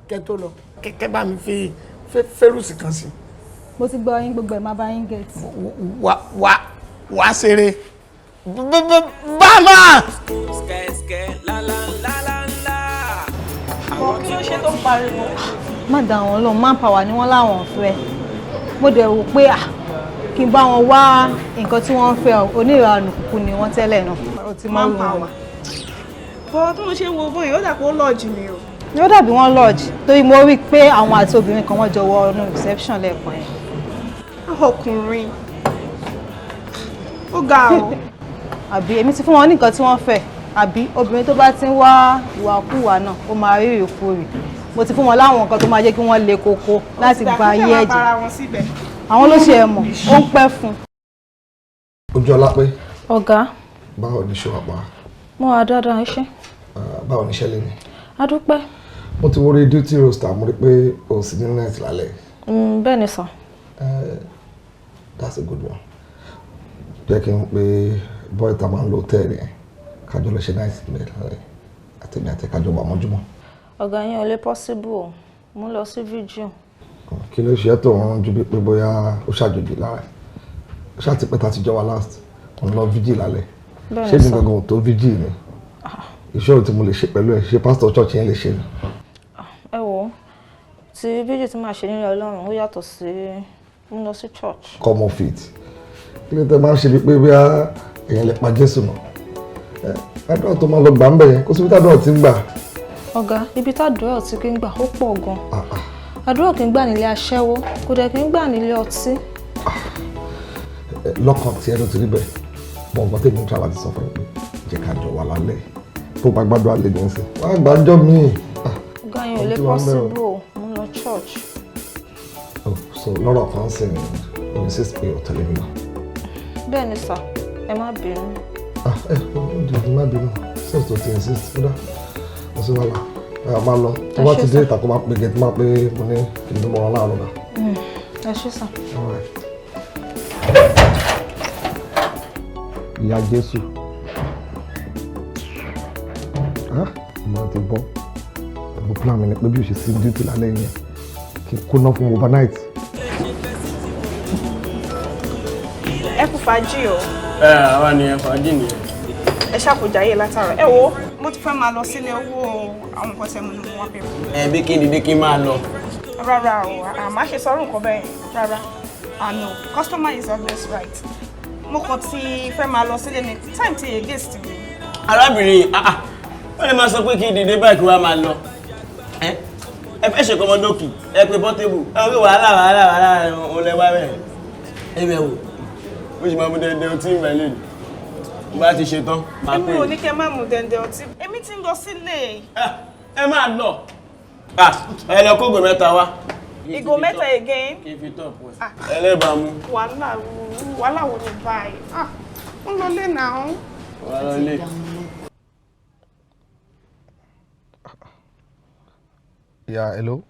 Kẹ́ tó lọ, kẹ́ bá mi fi fẹ́rùsì kan sí. Mo ti gbọ́ yín, gbogbo ẹ̀ máa bá yín gẹ̀ẹ́tì. Wá ṣeré. Bàmà! Kí ló ṣe tó ń pariwo? Má dá wọn lóhùn, manpower ni wọ́n láwọn fẹ́. Mo dẹ̀ wò pé kí n bá wọn wá nǹkan tí wọ́n ń fẹ́, oníranù kúkú ni wọ́n tẹ́lẹ̀ náà. Manpower. Bọ́ tí mo ṣe ń wo bóyá ó dà pé ó lọ́ọ̀jì ni o. Ó dàbí wọ́n lodge torí mo rí i pé àwọn àti obìnrin kan wọ́n jọ wọ inú reception lẹ́ẹ̀kan yẹn. Ọkùnrin. Ó ga o. Àbí èmi ti fún wọn ní nǹkan tí wọ́n fẹ́, àbí obìnrin tó bá ti ń wá ìwàkuwà náà ó máa rí ìrìkúrì. Mo ti fún wọn láwọn nǹkan tó máa jẹ́ kí wọ́n le koko láti gba ayé ẹ̀jẹ̀. Àwọn ló ṣe ẹ̀ mọ̀, ó ń pẹ́ fún. Ojú ọlá pé. Ọ̀gá. Báwo ni ṣe wà pa? Mo wà dáadáa, ẹ ṣé. Báwo ni iṣẹ́ lé ní? A dúpẹ́. Mo ti wọrí duty roster, mo rí pé o sì ní night lálẹ́. Bẹ́ẹ̀ ni sir. That's a good one. Jẹ́ kí n pe boy ta máa ń lo hòtẹ́ẹ̀lì yẹn, kájọ lọ ṣe night lálẹ́, àtẹ̀mí àti kájọ wà mọ́júmọ́. Ọ̀gá yẹn ò lè possible o, mo ń lọ sí vigil. Kí ló ṣe é tó ń ju bí pé bóyá ó ṣàjòjì lára ẹ̀? Ó ṣàtìpẹ́ ta ti jọ wa last, mo ń lọ vigil lálẹ́. Ṣé mi gangan ò tó vigil ni? Iṣẹ́ òun tí mo lè ṣe pẹ̀lú ẹ̀, ṣe pastor church yẹn lè ṣe ni? Ẹ wo, ti vigil tí màá ṣe nílé Ọlọ́run ó yàtọ̀ sí mo lọ sí church. Come off it. Kí ló tẹ máa ń ṣe bíi pé bí èèyàn lè pa Jésù mọ́? Àdúrà tó máa lọ gbà ń bẹ̀ yẹn, kó síbi tàdúrà ti ń gbà. Ọ̀gá, ibi tàdúrà ti kí ń gbà ó pọ̀ gan. Àdúrà kì í gbà nílé aṣẹ́wó, kò dẹ̀ kì í gbà nílé ọtí. Lọ́kàn tí ẹnu ti rí bẹ́ẹ̀, mọ nǹkan tèmi ń tra láti sọ fún mi pé jẹ́ ká jọ wà lálẹ́. Tó bá gbàdúrà lè ní í sìn, wọ́n á gbàjọ́ míì. Ọ̀gá yẹn ò lè possible o, mo ń lọ church. Oh, so lọ́rọ̀ kan sì ni o insist pé o tẹ̀lé mi lọ. Bẹ́ẹ̀ ni sir, ẹ má bínú. Ah, ẹ ò dìbò má bínú, since tó ti insist, ó dá, kò sí wàhálà, ẹ máa lọ. Tó bá ti dé ìtàkùn máa pè gẹ̀ẹ́tì máa pé mo ní kí n tó mọ wọn láàárọ̀ náà. Ẹ ṣé sir. Ìyá Jésù. Ah, mo ti bọ́. Gbogbo plan mi ni pé bí o ṣe sí duty lálẹ́ yẹn kí n kóná fún overnight. Ẹ kú fàájì o. Ẹ àwa nìyẹn, fàájì nìyẹn. Ẹ ṣàkójáyé látàárọ̀. Ẹ wo, mo ti fẹ́ máa lọ sílé owó àwọn nǹkan tẹ́ mo ní mo wá bẹ̀rẹ̀. Ẹ bí kí n dìde kí n máa lọ. Rárá o, àmọ́ ṣe sọ̀rọ̀ nǹkan bẹ́ẹ̀ rárá. Àná, customer is always right. Mo kàn ti fẹ́ máa lọ sílé ní time ti against mi. Arábìnrin, wọ́n lè máa sọ pé kí n dìde báyìí kí wàá máa lọ. Ẹ fẹ́ ṣe kọmọdókì, ẹ pé Portable, ẹ wí wàhálà wàhálà wàhálà òun lẹ wá bẹ́ẹ̀. Ẹ bẹ̀ wò, mo sì máa mú dẹ́ndẹ́ ọtí ìmọ̀lẹ́ ni. Mo bá ti ṣe tán, máa pè é. Èmi ò ní kẹ́ má mú dẹ́ndẹ́ ọtí, èmi ti ń lọ sílé. Ẹ máa lọ. Ẹ lọ kó ìgò mẹ́ta wá. Ìgò mẹ́ta again. Kí n fi tọ̀ pọ̀ sí. Ẹlẹ́bàá mu. Wàhálà wo ni báyìí? Ń lọ lé náà. Wàá lọ lé. Yeah, hello.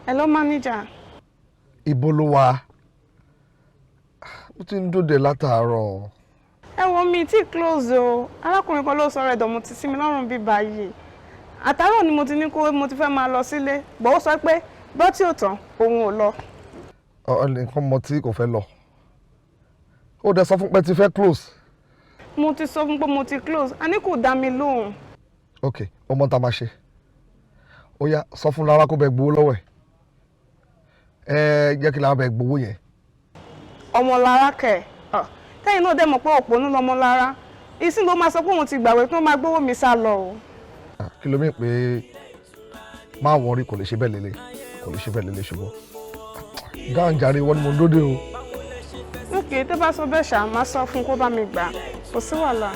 Hello, manager. Ibo ló wà? Mo ti ń dòde látàárọ̀. Ẹ wo mi tí close o. Arákùnrin kan ló sọ̀rọ̀ ẹ̀dọ̀ mo ti sí mi lọ́rùn bí báyìí. Àtàárọ̀ ni mo ti ní kó mo ti fẹ́ máa lọ sílé. Bọ̀ ó sọ pé bọ́ tí ò tán, òun ò lọ. Nǹkan mọ tí kò fẹ́ lọ. Ó dẹ̀ sọ fún pé ti fẹ́ close. Mo ti sọ fún pé mo ti close. A ní kò dá mi lóhùn. Ok, ọmọ tá a máa ṣe. Ó yá, sọ fún Lára kó bẹ gbowó lọ́wọ́ ẹ̀. Ẹ jẹ́ kí Lára bẹ gbowó yẹn. Ọmọ Lára kẹ̀. Tẹ́yìn náà dẹ̀ mọ̀ pé òpònú lọmọ Lára. Ìsìn ló máa sọ pé òun ti gbàgbé tó máa gbowó mi sá lọ o. Kí ló mí pé má wọrí, kò lè ṣe bẹ́ẹ̀ lélẹ̀, kò lè ṣe bẹ́ẹ̀ lélẹ̀ ṣùgbọ́n. Gáànjàre wọ́n ni mo ń dóde o. Ok, tó bá sọ bẹ́ẹ̀ ṣá, máa sọ fún kó bá mi gbà. Kò sí wàhálà.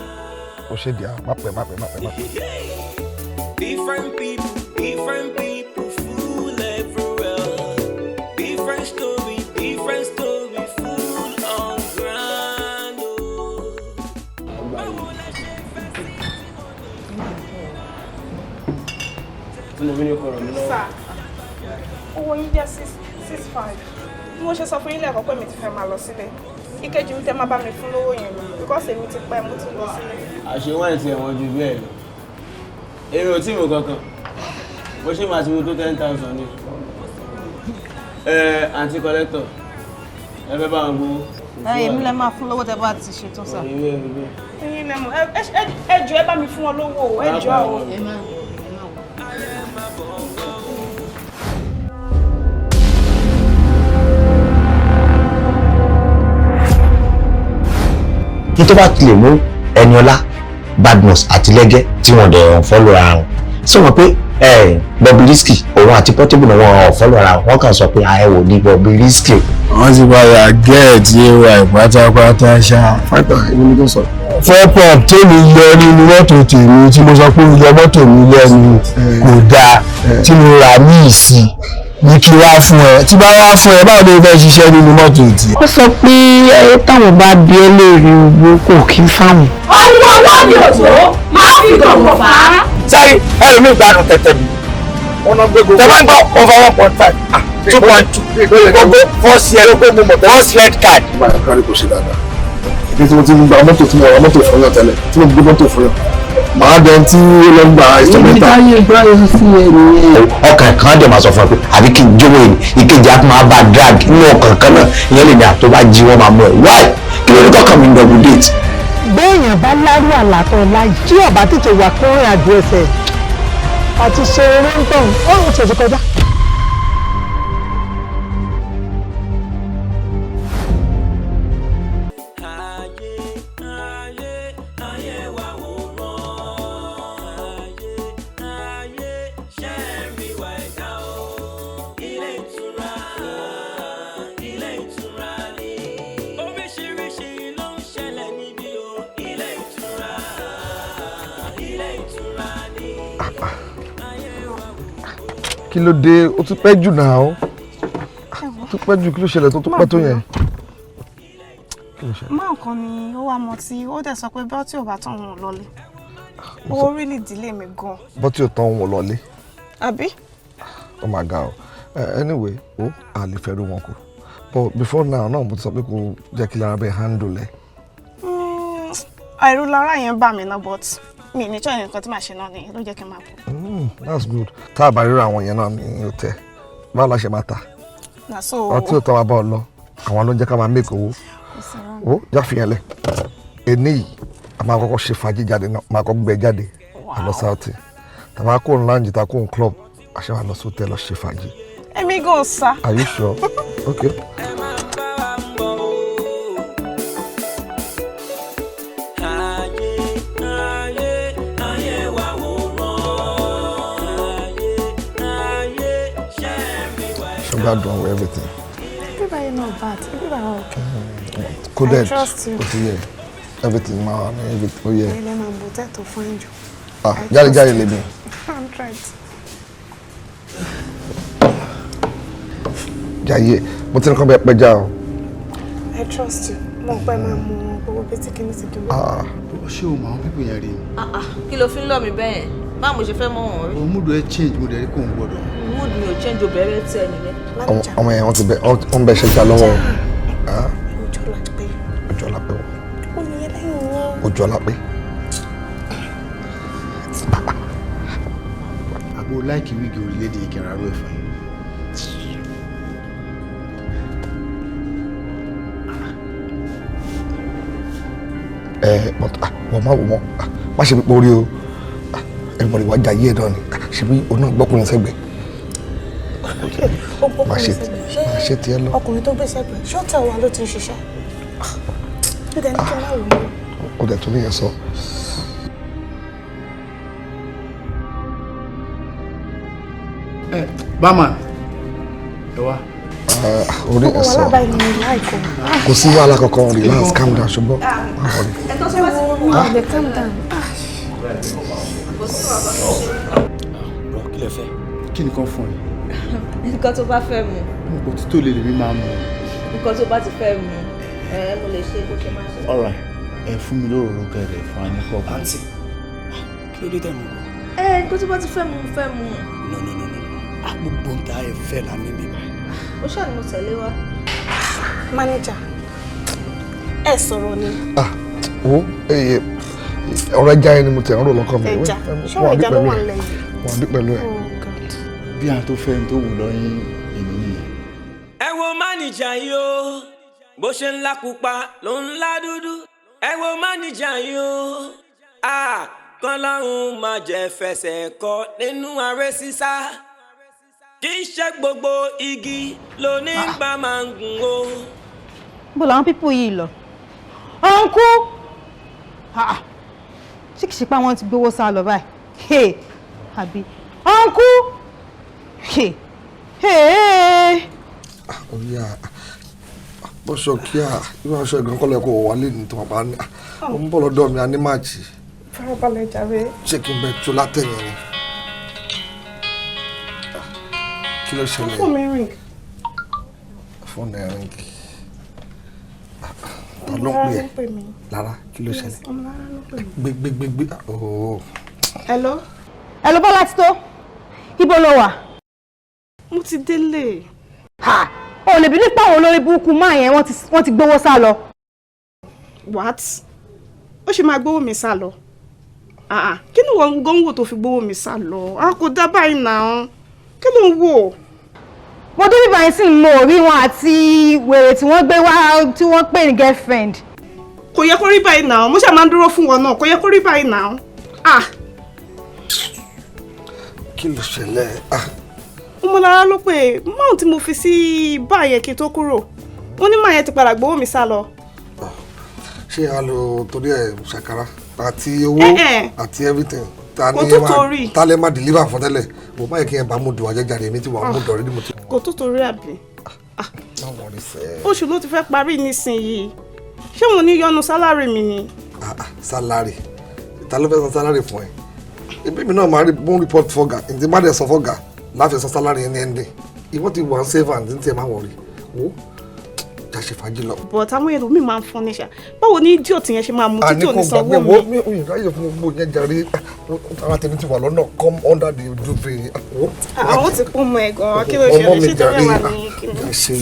Ó ṣe díà, má pẹ́ má pẹ́ má pẹ́ má pẹ́. Different people, different people, full everywhere. Different story, full on ground. Sir, owó yín jẹ́ 6.5. Bí mo ṣe sọ fún yín lẹ́ẹ̀kan pé mi ti fẹ́ máa lọ sílé. Ìkejì mi tẹ́ máa bá mi fún lówó yẹn ni because èmi ti pẹ́ mo ti lọ sílé. Àṣewọ́n ẹ̀ ti ẹ̀wọ̀n ju bẹ́ẹ̀ lọ. Èrò tí mo kankan. Mo ṣe máa ti mo tó 10,000 ni. Ẹ àǹtí kọ́lẹ́tọ̀, ẹ fẹ́ bá wọn gbowó. Èmi lẹ máa fún lówó tẹ bá ti ṣetán sà. Ẹ̀yin lẹ mọ̀, ẹ jọ̀ọ́ ẹ bá mi fún wọn lówó o, ẹ jọ̀ọ́ o. Kí tó bá ti lè mú Ẹniọlá, Badmus àti Lẹ́gẹ́ tí wọ́n dẹ̀ follow ara wọn. Sọ wọn pé Bobrisky, òun àti Portable náà, wọ́n follow ara wọn, wọ́n kàn sọ pé ẹ wò ní Bobrisky. Wọ́n ti padà get ay pátápátá ṣá. Fáìtà èmi ni kò sọ. Fọ́pọ̀ tèmi yọ nínú mọ́tò tèmi tí mo sọ pé ó yọ mọ́tò mi lẹ́nu kò dáa, tí mo rà míì sí ní kí wá fún ẹ. Tí bá wá fún ẹ, báwo ló fẹ́ ṣiṣẹ́ nínú mọ́tò tí? Ó sọ pé táwọn bá bí ẹ léèrè owó, kò kí ń fáwọn. Ọwọ́ ọwọ́ ni òtó máa fi gọ̀ǹgọ̀ fà á. Sáré ẹlòmíì gbádùn tẹ̀tẹ̀ mi. Tẹ bá ń gbọ́ over 1.5, 2.2 gbogbo first year, first red card. Báyọ̀ kárí kò ṣe dáadáa. Ibi tí mo ti ń gba mọ́tò, tí mo ra mọ́tò fún yàn tẹ́lẹ̀, tí mo gbé mọ́tò fún yàn, màá dẹni tí ó lọ ń gba instrumental. Táyé gbáyé sí ẹ nìyẹn. Ọkàn kan dẹ̀ máa sọ fún ẹ pé àbí kí n jówó yìí, ìkejì á tún máa bá drag nínú ọkàn kan náà. Ìyẹn lè ní àtó bá jí, wọ́n máa mú ẹ. Why? Kí ló ní tọkàn mi ń double date? Béèyàn bá lárú àlàtọ̀ láyìí, tí ọba tètè wà kúnrìn àjò ẹsẹ̀ àti ṣe eré ń tàn, ó ń tètè kọjá. Ayé wa wò rán ayé, ayé ṣe rí wa ẹ̀dá o. Ilé ìtura, ilé ìtura ni, oríṣiríṣi ló ń ṣẹlẹ̀ níbí o. Ilé ìtura, ilé ìtura ni. Kí ló dé? Ó tún pẹ́ jù náà, ó tún pẹ́ jù. Kí ló ṣẹlẹ̀ tó tún pẹ́ tó yẹn? Kí ló ṣẹlẹ̀? Máa kan ni ó wá mọ tí ó dẹ̀ sọ pé bọ́tí ò bá tán, òun ò lọlé. Ó really delay mi gan. Bọ́tí ò tán, òun ò lọlé. Àbí? Ó máa ga ọ. Anyway, ó à lè fẹ́ rú wọn kù, but before now náà, mo ti sọ pé kò jẹ́ kí lára bẹ́ẹ̀ handle ẹ̀. Àìrú lára yẹn bà mí náà, but mi ní choice. Nǹkan tí màá ṣe náà nìyẹn ló jẹ́ kí n máa bọ̀. That's good. Tá a bá ríra àwọn yẹn náà ní hotel, báwo la ṣe máa ta? Na so. Ọtí ò tán wa bá ọ lọ, àwọn ló ń jẹ́ ká máa make owó. Ó jáfihàn lẹ̀ ẹni yìí, a máa kọ́kọ́ ṣe fàájì jáde náà, máa kọ́ gbẹ jáde àlọ́ sáùtì, tàbá kó ń lounge, ta kó ń club, àṣẹ wa lọ sí hotel lọ ṣe fàájì. Èmi gan sá. Are you sure? Okay. Ayé, ayé, ayé wa wò rán ayé, ayé ṣe rí wa ẹ̀dá. Sugar done with everything. Everybody not bad. Everybody okay. Coded. I trust you. Ó ti yẹ everything máa wà ní everything, ó yẹ. Ilé máa bò tẹ́tọ̀ fún jù. Ah, jáde jáde lèmi. I'm tried. Jàyè, mo ti ní kọ́ bẹ́ẹ̀ pẹja o. I trust you. Mo pẹ́ máa mú gbogbo bí tí kìíní ti dùn. Ah. Ṣé o mọ àwọn people yẹn rí ni? Ah ah, kí ló fi ń lọ mi bẹ́ẹ̀ yẹn? Báwo mo ṣe fẹ́ mọ̀ wọ́n rí? O mood ẹ change, mo dẹ̀ rí kó ń gbọ́dọ̀. Mood mi ò change, obìnrin tí ẹ nìyẹn. Ọmọ yẹn, wọ́n ti bẹ, wọ́n bẹ ṣẹja lọ́wọ́. Ah, Ojú ọ̀la pé. Ojú ọ̀la pé wọ́n. Ó ní ẹlẹ́yìn yẹn. Ojú ọ̀la pé. Àbò láìkí wig orílẹ̀-èdè yìí, kẹrànró ẹ̀ fún yín. Ẹ but ah, wọ́n má wò wọ́n. Ah, má ṣe pípọ̀ orí o. Ah, everybody wá jayé ẹ̀ náà ni. Ah, ṣe bí òun náà gbọ́kùnrin sẹ́gbẹ̀ẹ́. Ó Má ṣe gbọ́kùnrin sẹ́gbẹ̀ẹ́. má ṣe tiẹ̀ lọ. Ọkùnrin tó gbé sẹ́gbẹ̀ẹ́, ṣé ó tẹ̀ wá ló ti ń ṣiṣẹ́? Ó dẹ̀ ní kí n má wò ó. Ó dẹ̀ tún níyẹn sọ. Ẹ barman, ẹ wá. Ah, orí ẹ̀ Gbogbo sọ. wàhálà báyìí ni mi láìkó. Kò sí wàhálà kankan, relax, calm down, ṣùgbọ́n má worry. Ẹ tó sọ wá sí Mi ò lè calm down. Bro, kí lẹ fẹ́? Kí ni kan fún ẹ? Nǹkan tó bá fẹ́ mu. Mo kò tó lè lèmi máa mú. Nǹkan tó bá ti fẹ́ mu. Ẹ mo lè ṣe bó ṣe máa ṣe. Alright, ẹ fún mi lóròrò kẹrẹ fún wa ní kọ́ọ̀pù. Àǹtí, kí ló dé tẹ̀ mú bọ̀? Ẹ nǹkan tó bá ti fẹ́ mu, fẹ́ mu. No, no, no, no, no. Ah, gbogbo ń ta ẹ fẹ́ la níbí báyìí. Ó ṣáà ni mo tẹ̀lé wa. Manager, ẹ sọ̀rọ̀ ni. Ah, wo ọ̀rọ̀ ẹja yẹn ni mo tẹ̀ ń rò lọ́kàn mi. Ẹja. Ṣé Wọ́n ọ̀rọ̀ á bí ẹja ló pẹ̀lú wà ẹ̀. nílẹ̀ yìí? Wọ́n á bí pẹ̀lú ẹ̀. Oh God. Bí àwọn tó fẹ́ tó wù lọ́yìn èmi nìyẹn. Ẹ wo máníjà yìí o, bó ṣe ń la pupa ló ń la dúdú. Ẹ wo máníjà yìí o, a kọ́lọ́hún máa jẹ́ fẹsẹ̀ kọ nínú aré sísá. Kì í ṣe gbogbo igi ló ní gbà máa ń gùn o. Bó làwọn people yìí lọ? Uncle! Ṣé kìí ṣe pé àwọn ti gbowó sá lọ báyìí? Hey, àbí uncle, hey, hey. Oya, bọ́sọ̀ kíá, irú aṣọ ìgbọ̀n kọ́lẹ̀ kò wálé ní tó bàbá ní. Ó ń bọ̀ lọ́dọ̀ mi, a ní máàcì. Farabalẹ̀ jàre. Ṣé kí n bẹ tó látẹ̀yìn ni? Kí ló ṣẹlẹ̀? Fóònù mi ring. Fóònù ẹ̀ ring. Ta ló ń pè ẹ́? Lára, kí ló ṣẹlẹ̀? Gbé gbé gbé gbé. Ooo. Hello? Hello, Bọ́lá ti tó. Ibo lo wà? Mo ti délé. Ha! O lè bí nípa àwọn olórí burúkú máa yẹn, wọ́n ti gbowó sá lọ. What? Ó ṣe máa gbowó mi sá lọ? Kí ni wọ́n gan wò tó fi gbowó mi sá lọ? A kò dá báyìí náà. Kí ló ń wò? Mo dé bíbá yẹn sì mo rí wọn àti wèrè tí wọ́n gbé wá tí wọ́n pè ní girlfriend. Kò yẹ kó rí báyìí náà. Mo ṣáà máa ń dúró fún wọn náà. Kò yẹ kó rí báyìí náà. Ah! Kí ló ṣẹlẹ̀? Ọmọlára ló pè máa tí mo fi sí báyẹn kí n tó kúrò. Wọ́n ní máa yẹn ti padà gbowó mi sá lọ. Ṣé a lò torí ẹ̀ ṣàkàrà àti owó àti everything? Ta Kò tó torí. Ta lè má deliver fún tẹ́lẹ̀? Mo má yẹ kí ẹ bá mú dùn àjẹjáde mi tí wàá mú dọ̀rí ní mo ti. Kò tó torí àbí? Má wọrí sẹ́. Oṣù ló ti fẹ́ parí nísìnyìí. Ṣé mo ní yọnu sálárì mi ni? Sálárì. Ta ló fẹ́ san sálárì fún ẹ? Ibi mi náà máa rí bone report fọ́gà, ǹtí má dẹ̀ sọ fọ́gà láfi san sálárì ẹni ẹni. Ìwọ́n ti wà ń save and ntí ẹ má wọrí. Wo já ṣe fàájì lọ. But àwọn èrò mi máa ń fún níṣà. Báwo ni idiot yẹn ṣe máa mú títí òní sanwó mi? Mi? Mi ò ráyè fún gbogbo yẹn jàre. Ara tèmi ti wà lọ́nà, come under the duvet. Àwọn ti kún mọ́ ẹ gan-an. Kí ló ṣẹlẹ̀? Ṣé torí ẹ̀ wà ní kíni? Ṣe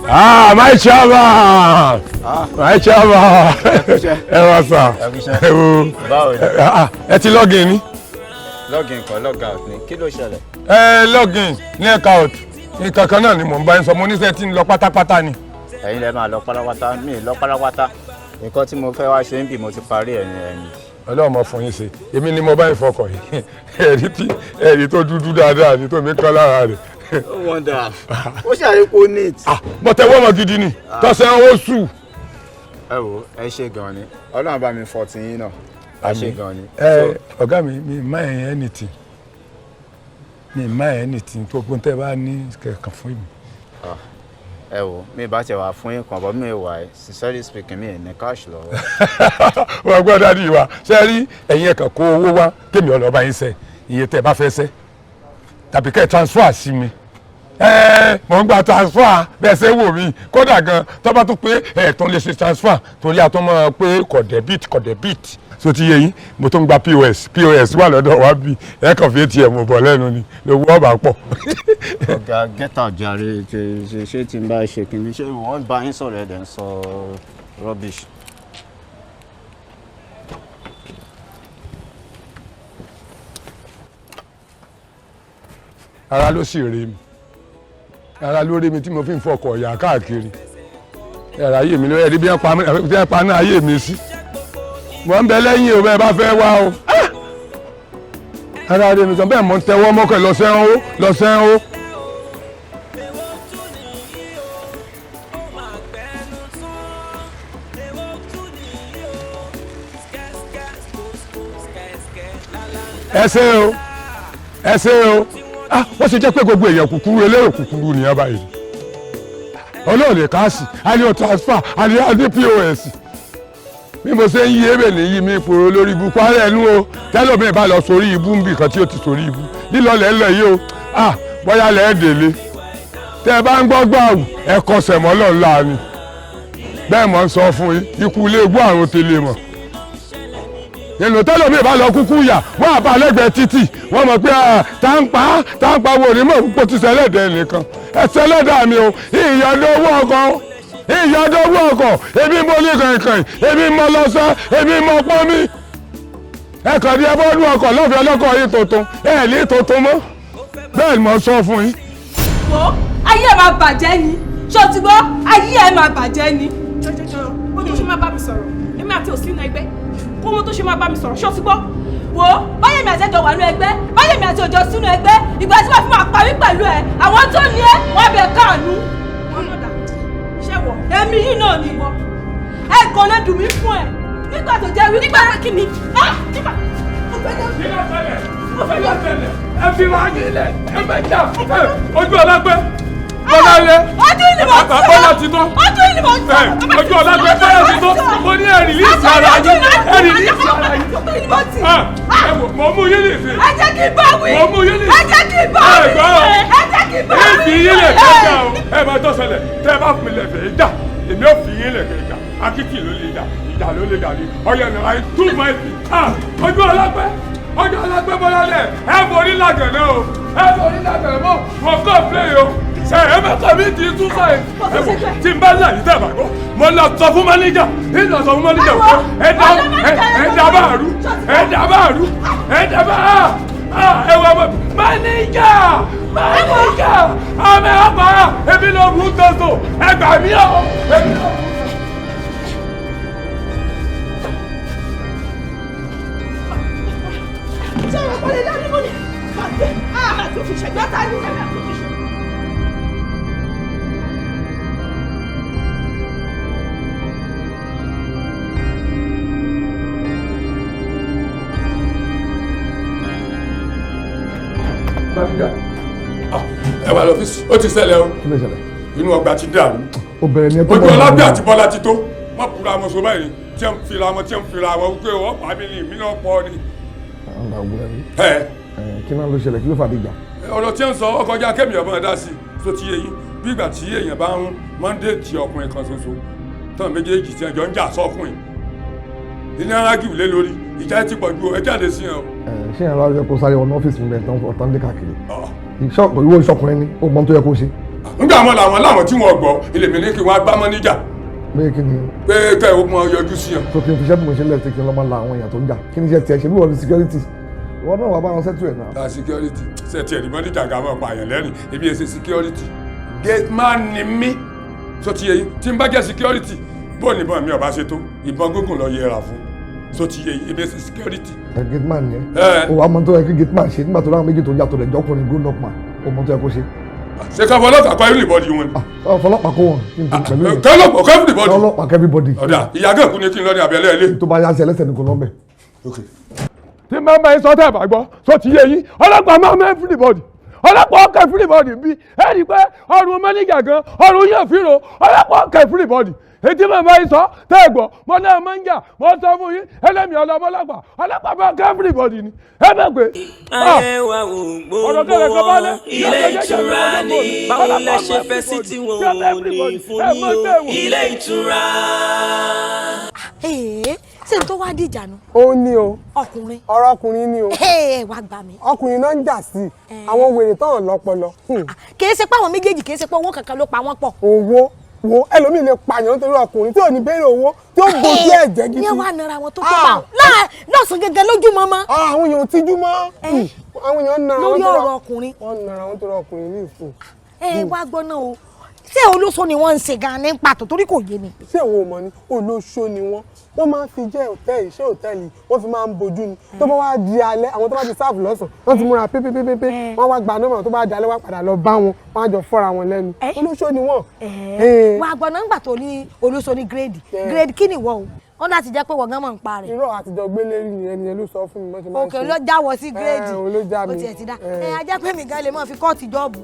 Ah, my chairman! My chairman! Ẹ wá sà. Ẹ wo. Ẹ ti login ni? Login kan, log out ni. Kí ló ṣẹlẹ̀? Ẹ login ní ẹ̀ka out. Nǹkan kan náà ni mò ń bá yín sọ, mo níṣẹ́ tí ń lọ pátápátá ni. Ẹ̀yin lẹ máa lọ pátápátá, mi lọ pátápátá. Nǹkan tí mo fẹ́ wá ṣe ń bì mo ti parí ẹ̀ ní ẹ̀yìn. Ọlọ́run mọ fún yín ṣe. Èmi ni mo bá yín fọkọ̀ yìí. Ẹ̀rí tí ẹ̀rí tó dúdú dáadáa ni tó mi kán lára rẹ̀. Ó wọ́ndà. Ó ṣàyẹ̀kọ́ neat. Mo tẹwọ́ ọmọ gidi ni, tọ́sẹ̀ ó sù. Ẹ wo, ẹ ṣe gan ni. Ọlọ́run bá mi fọ tiyín náà. Ẹ ṣe gan ni. Ẹ ọ̀gá mi, mi má ẹ̀ anything. Mi má ẹ̀ anything tó gbọ́n tẹ́ bá ní kẹ̀kàn fún mi. Ẹ wo, mi bá tiẹ̀ wá fún yín kan, bọ́ mi wà ẹ́, sincerely speaking, mi ì ní cash lọ́wọ́. Wọ́n gbọ́ dádì wa, ṣé rí ẹ̀yin ẹ̀kan kó owó wá kémi ọlọ́ba yín sẹ́, iye tẹ́ ẹ bá fẹ́ sẹ́, tàbí kẹ́ ẹ transfer sí mi. Mò ń gba transfer bẹ́ẹ̀ ṣe wò mí, kódà gan tó bá tún pé ẹ̀ tún lè ṣe transfer torí a tún mọ̀ pé kò debit kò debit. So ti yé yín, mo tún gba POS, POS wà lọ́dọ̀ wa bí ẹ kàn fi ATM bọ̀ lẹ́nu ni lówó ọ̀bà pọ̀. Ọ̀gá get out jàre, ṣe tí n bá ṣe kí ni ṣé wọ́n bá yín sọ̀rọ̀ ẹ̀ dẹ̀ ń sọ rubbish. Ara ló sì rí mi, ara ló rí mi tí mo fi ń fọkọ̀ ọ̀yà káàkiri. Ẹ̀rọ ayé mi ló ẹ̀rí bí wọ́n pa náà ayé mi sí. Mo ń bẹ lẹ́yìn o, bẹ́ẹ̀ bá fẹ́ wá o. Ara rí mi sọ bẹ́ẹ̀ mo ń tẹwọ́ mọ́kẹ́ lọ sẹ́hún ó lọ sẹ́hún ó. Ẹ ṣé o, ẹ ṣé o. Wọ́n ṣe jẹ́ pé gbogbo èèyàn kúkúrú elérò kúkúrú ni ọba yìí. Ọlọ́ọ̀lẹ̀ káàsì, a ní o transfer, a ní POS. Bí mo ṣe ń yí ebè níyì mi ìpòrò lórí ibú kwara ẹnu o, tẹ́lọ̀mí bá lọ sórí ibú ń bì kan tí ó ti sórí ibú. Lílọ lẹ́lẹ̀ yìí o, bóyá lẹ́ẹ̀ délé. Tẹ́ ẹ bá ń gbọ́ gbàù, ẹ kọsẹ̀ mọ́ lọ́la ni. Bẹ́ẹ̀ mọ̀ ń sọ fún yín, ikú ilé igbó àrùn tẹ̀lé mọ̀. Èlò tẹ́lọ̀mí bá lọ kúkú yà, wọ́n àbá lẹ́gbẹ̀ẹ́ títì, wọ́n mọ̀ pé táǹpá wo ni mọ̀ púpọ̀ ti sẹ́lẹ̀dẹ̀ nìkan. Ẹ sẹ́lẹ̀dà mi o, ìyọ̀dọ̀ owó ọkọ̀, ìyọ̀dọ̀ owó ọkọ̀, èmi mo ní kànkàn, èmi mo lọ́sẹ̀, èmi mo pọ́n mi. Ẹ kàn ní ẹ bọ́ nú ọkọ̀ lọ́fẹ̀ẹ́ ọlọ́kọ̀ yìí tuntun, ẹ ní tuntun mọ́. Bẹ́ẹ̀ ni mo sọ fún yín. Wo ayé ẹ máa bàjẹ́ ni, ṣé o ti gbọ́? Ayé ẹ máa bàjẹ́ ni. Jọjọjọ, ó tún ṣe máa bá mi sọ̀rọ̀, èmi àti òsínà ẹgbẹ́. Kó wọn tó ṣe máa bá mi sọ̀rọ̀, ṣé o ti gbọ́? Wo báyẹ̀mí àti ẹjọ́ wà nínú ẹgbẹ́, báyẹ̀mí àti òjò sínú ẹgbẹ́, ìgbà tí wọ́n fi máa parí pẹ̀lú ẹ, àwọn tó ní ẹ, wọ́n bẹ káànú. Wọ́n náà dà, ṣé wọ̀? Èmi yìí náà ni ìwọ. Ẹ kàn lè dùn mí fún ẹ. Nígbà tó jẹ́ wí, nígbà kí ni? Nígbà. Ẹ fi ra yín lẹ̀, ẹ bẹ jà, ojú ọlágbẹ́. Bọ́lá ilé. Ojú ìlú mọ̀ tí. Bọ́lá ti tán. Ojú ìlú mọ̀ tí. Ojú ọlágbẹ́ bọ́lá ti tán. Mo ní ẹ rìlíìsì ara yín. Ẹ rìlíìsì ara yín. Ẹ wò, mo mú yín nìsín. Ẹ jẹ́ kí n bá wí. Mo mú yín nìsín. Ẹ jẹ́ kí n bá wí. Ẹ jẹ́ kí n bá wí. Ẹ fi yín lẹ̀ kẹjà o. Ẹ máa tọ́ ṣẹlẹ̀. Tẹ́ ẹ bá fún mi lẹ̀ fẹ́ jà. Èmi ò fi yín lẹ̀ kẹjà. Akitì ló lè jà. Ìjà ló lè jà ní. Ọyọ náà ayé tú máa fi. Ojú ọlágbẹ́. Ojú ọlágbẹ́ bọ́lá lẹ̀. Ẹ borí làgànnà o. Ẹ borí làgànnà mọ́. Mo kọ́ play o. Ṣe ẹ mẹ́ta mi ti tún sáyé ẹ wò tí n bá là yìí tẹ̀ bá gbọ́ mo lọ sọ fún mọ́níjà ń lọ sọ fún mọ́níjà pé ẹ dá bá rú ẹ dá bá rú ẹ dá bá ẹ wọ ọmọ mọ́níjà mọ́níjà ọmọ ẹ ọmọ ẹbí ló mú tọ́tò ẹ gbà mí ọ ẹbí ló mú. Ṣé ọ̀rọ̀ kọ́lé lẹ́nu mú ni? Màá tún fi ṣẹ̀gbọ́n ta ni. Ẹ wà lọ́fíìsì, ó ti ṣẹlẹ̀ o. Kí ló ṣẹlẹ̀? Inú ọgbà ti dàrú. Ó bẹ̀rẹ̀ ní ẹgbẹ́ ojú ọlábí àti Bọ́lá ti tó. Má búra wọn sọ báyìí tí ń fira wọn tí ń fira wọn wípé wọ́n pa mí ní ìmí náà pọ̀ ni. Kí náà ló ṣẹlẹ̀? Kí ló fàdí ìjà? Ọ̀rọ̀ tí ń sọ ọkọjá kẹ́mi ọmọ ẹ̀dá sí tó ti yé yín bí ìgbà tí èèyàn bá ń mọ́ndéètì ọkùnrin kan ṣoṣo tán méjèèjì tí ẹjọ́ ń jà sọ́kùnrin ní arágìw lé lórí ìjà ti pọ̀ ju ẹ jáde sí yẹn o. Ṣé ìyẹn lọ́wọ́ kó sáré wọnú ọ́fíìsì mi bẹ̀rẹ̀ tán lé káàkiri? Ìwọ ìṣọkùnrin ni ó mọ tó yẹ kó ṣe. Nígbà wọn làwọn tí wọn gbọ́ ilé mi ní kí wọn gbá mọ́ níjà. Pé kí ni. Pé kẹ́ ẹ̀ ó mọ yọjú sí yẹn. Tó kí n fi iṣẹ́ bí mo ṣe lẹ̀ tí kí n lọ́ máa la àwọn èèyàn tó ń jà kí ni iṣẹ́ tiẹ̀ ṣe bí wọ́n ní security ìwọ náà wà bá wọn sẹ́tù ẹ̀ náà. Ta security ṣe tiẹ̀ ní mọ́níjà gà máa pààyàn lẹ́rìn ebi ẹ̀ ṣe security gate man ni mí tó ti yẹ yín tí n bá jẹ́ security bó ní ìbọn mi ò bá ṣe tó ìbọn gígùn lọ yẹra fún tó ti yẹ yín ebi ẹ̀ ṣe security. Ẹ gate man yẹn o wà á mọ tó yẹ kí gate man ṣe nígbà tó ráwọn méjì tó ń jà tó rẹ̀ jọkùnrin grown up man o mọ tó yẹ kó ṣe. Ṣé ká fọlọ́pàá kọ́ everybody wọn ni. Fọlọ́pàá kó wọn kí n tó pẹ̀lú yẹn. Kọ́lọ́pàá kọ́ everybody. Kọ́lọ́pàá kọ́ everybody. Ọ̀dà ìyá gẹ̀kú ni kí n lọ ní abẹ́lé ilé. Tó bá yá sí ẹlẹ́sẹ̀ ni kò lọ́ bẹ̀. Tí máa bá yín sọ tẹ́ ẹ̀ bá gbọ́ sọ ti yé yín ọlọ́pàá máa mẹ́ everybody ọlọ́pàá ọkọ̀ everybody bí ẹ rí i pé ọrùn mọ́níjà gan ọrùn yóò fi ro ọlọ́pàá ọkọ̀ everybody ètí màmá yín sọ tẹ́ ẹ gbọ́ mo náà máa ń jà mo sọ fún yín ẹlẹ́mìí ọlọ́mọlọ́pàá ọlọ́pàá máa kẹ́ everybody ni ẹ bẹ́ẹ̀ pé. Ayé wa ò gbogbo wọn ilé ìtura ni báwo lẹ ṣe fẹ́ sí tí wọn ò ní fún yín o ilé ìtura. Ṣé n tó wá dìjà nu. Ó ní o. Ọkùnrin. Ọ̀rọ̀ ọkùnrin ni o. Ẹ wá gbà mí. Ọkùnrin náà ń jà sí i àwọn wèrè tán lọ́pọlọ. Kì í ṣe pé àwọn méjèèjì kì í ṣe pé owó kankan ló pa wọ́n pọ̀. Owó wo ẹlòmíì lè pààyàn nítorí ọkùnrin tí ò ní béèrè owó tí ó bójú ẹ̀jẹ̀ gidi. Ní wàá nara wọn tó tó bá wọn lọ́sàn gẹ́gẹ́ lójú mọ́mọ́. Àwọn èèyàn tijú mọ́ àwọn èèyàn nara wọn lórí ọ̀rọ̀ ọkùnrin. Wọ́n nara wọn torí ọkùnrin ní ìfún. Ẹ wá gbọ́ náà o ṣé olóṣó ni wọ́n ń ṣe gan-an ní pàtó torí kò yé mi. Ṣé ìwọ ò mọ̀ ni olóṣó ni wọ́n wọ́n máa ń fi jẹ́ òtẹ́ẹ̀lì iṣẹ́ òtẹ́ẹ̀lì wọ́n fi máa ń bojú ni tó bá wá di alẹ́ àwọn tó bá ti sáàfù lọ́sàn wọ́n ti múra pépépépé wọ́n wá gba nọ́mbà tó bá di alẹ́ wá padà lọ bá wọn wọ́n á jọ fọ́ra wọn lẹ́nu olóṣó ni wọ́n. Wà á gbọ́n nígbà tó ní olóṣó ní gírèdì gírèdì kí ni ìwọ o wọ́n láti jẹ́ pé wọ́n gan mọ̀ ń pa rẹ̀. Irọ́ àtijọ́ gbélé rí ni ẹni yẹn ló sọ fún mi mọ́ṣẹ́ máa ń ṣe. Òkè ló jáwọ́ sí gírèdì ó tiẹ̀ ti dá ẹ ajá pé mi gan lè máa fi kóòtù jọ́ọ̀bù.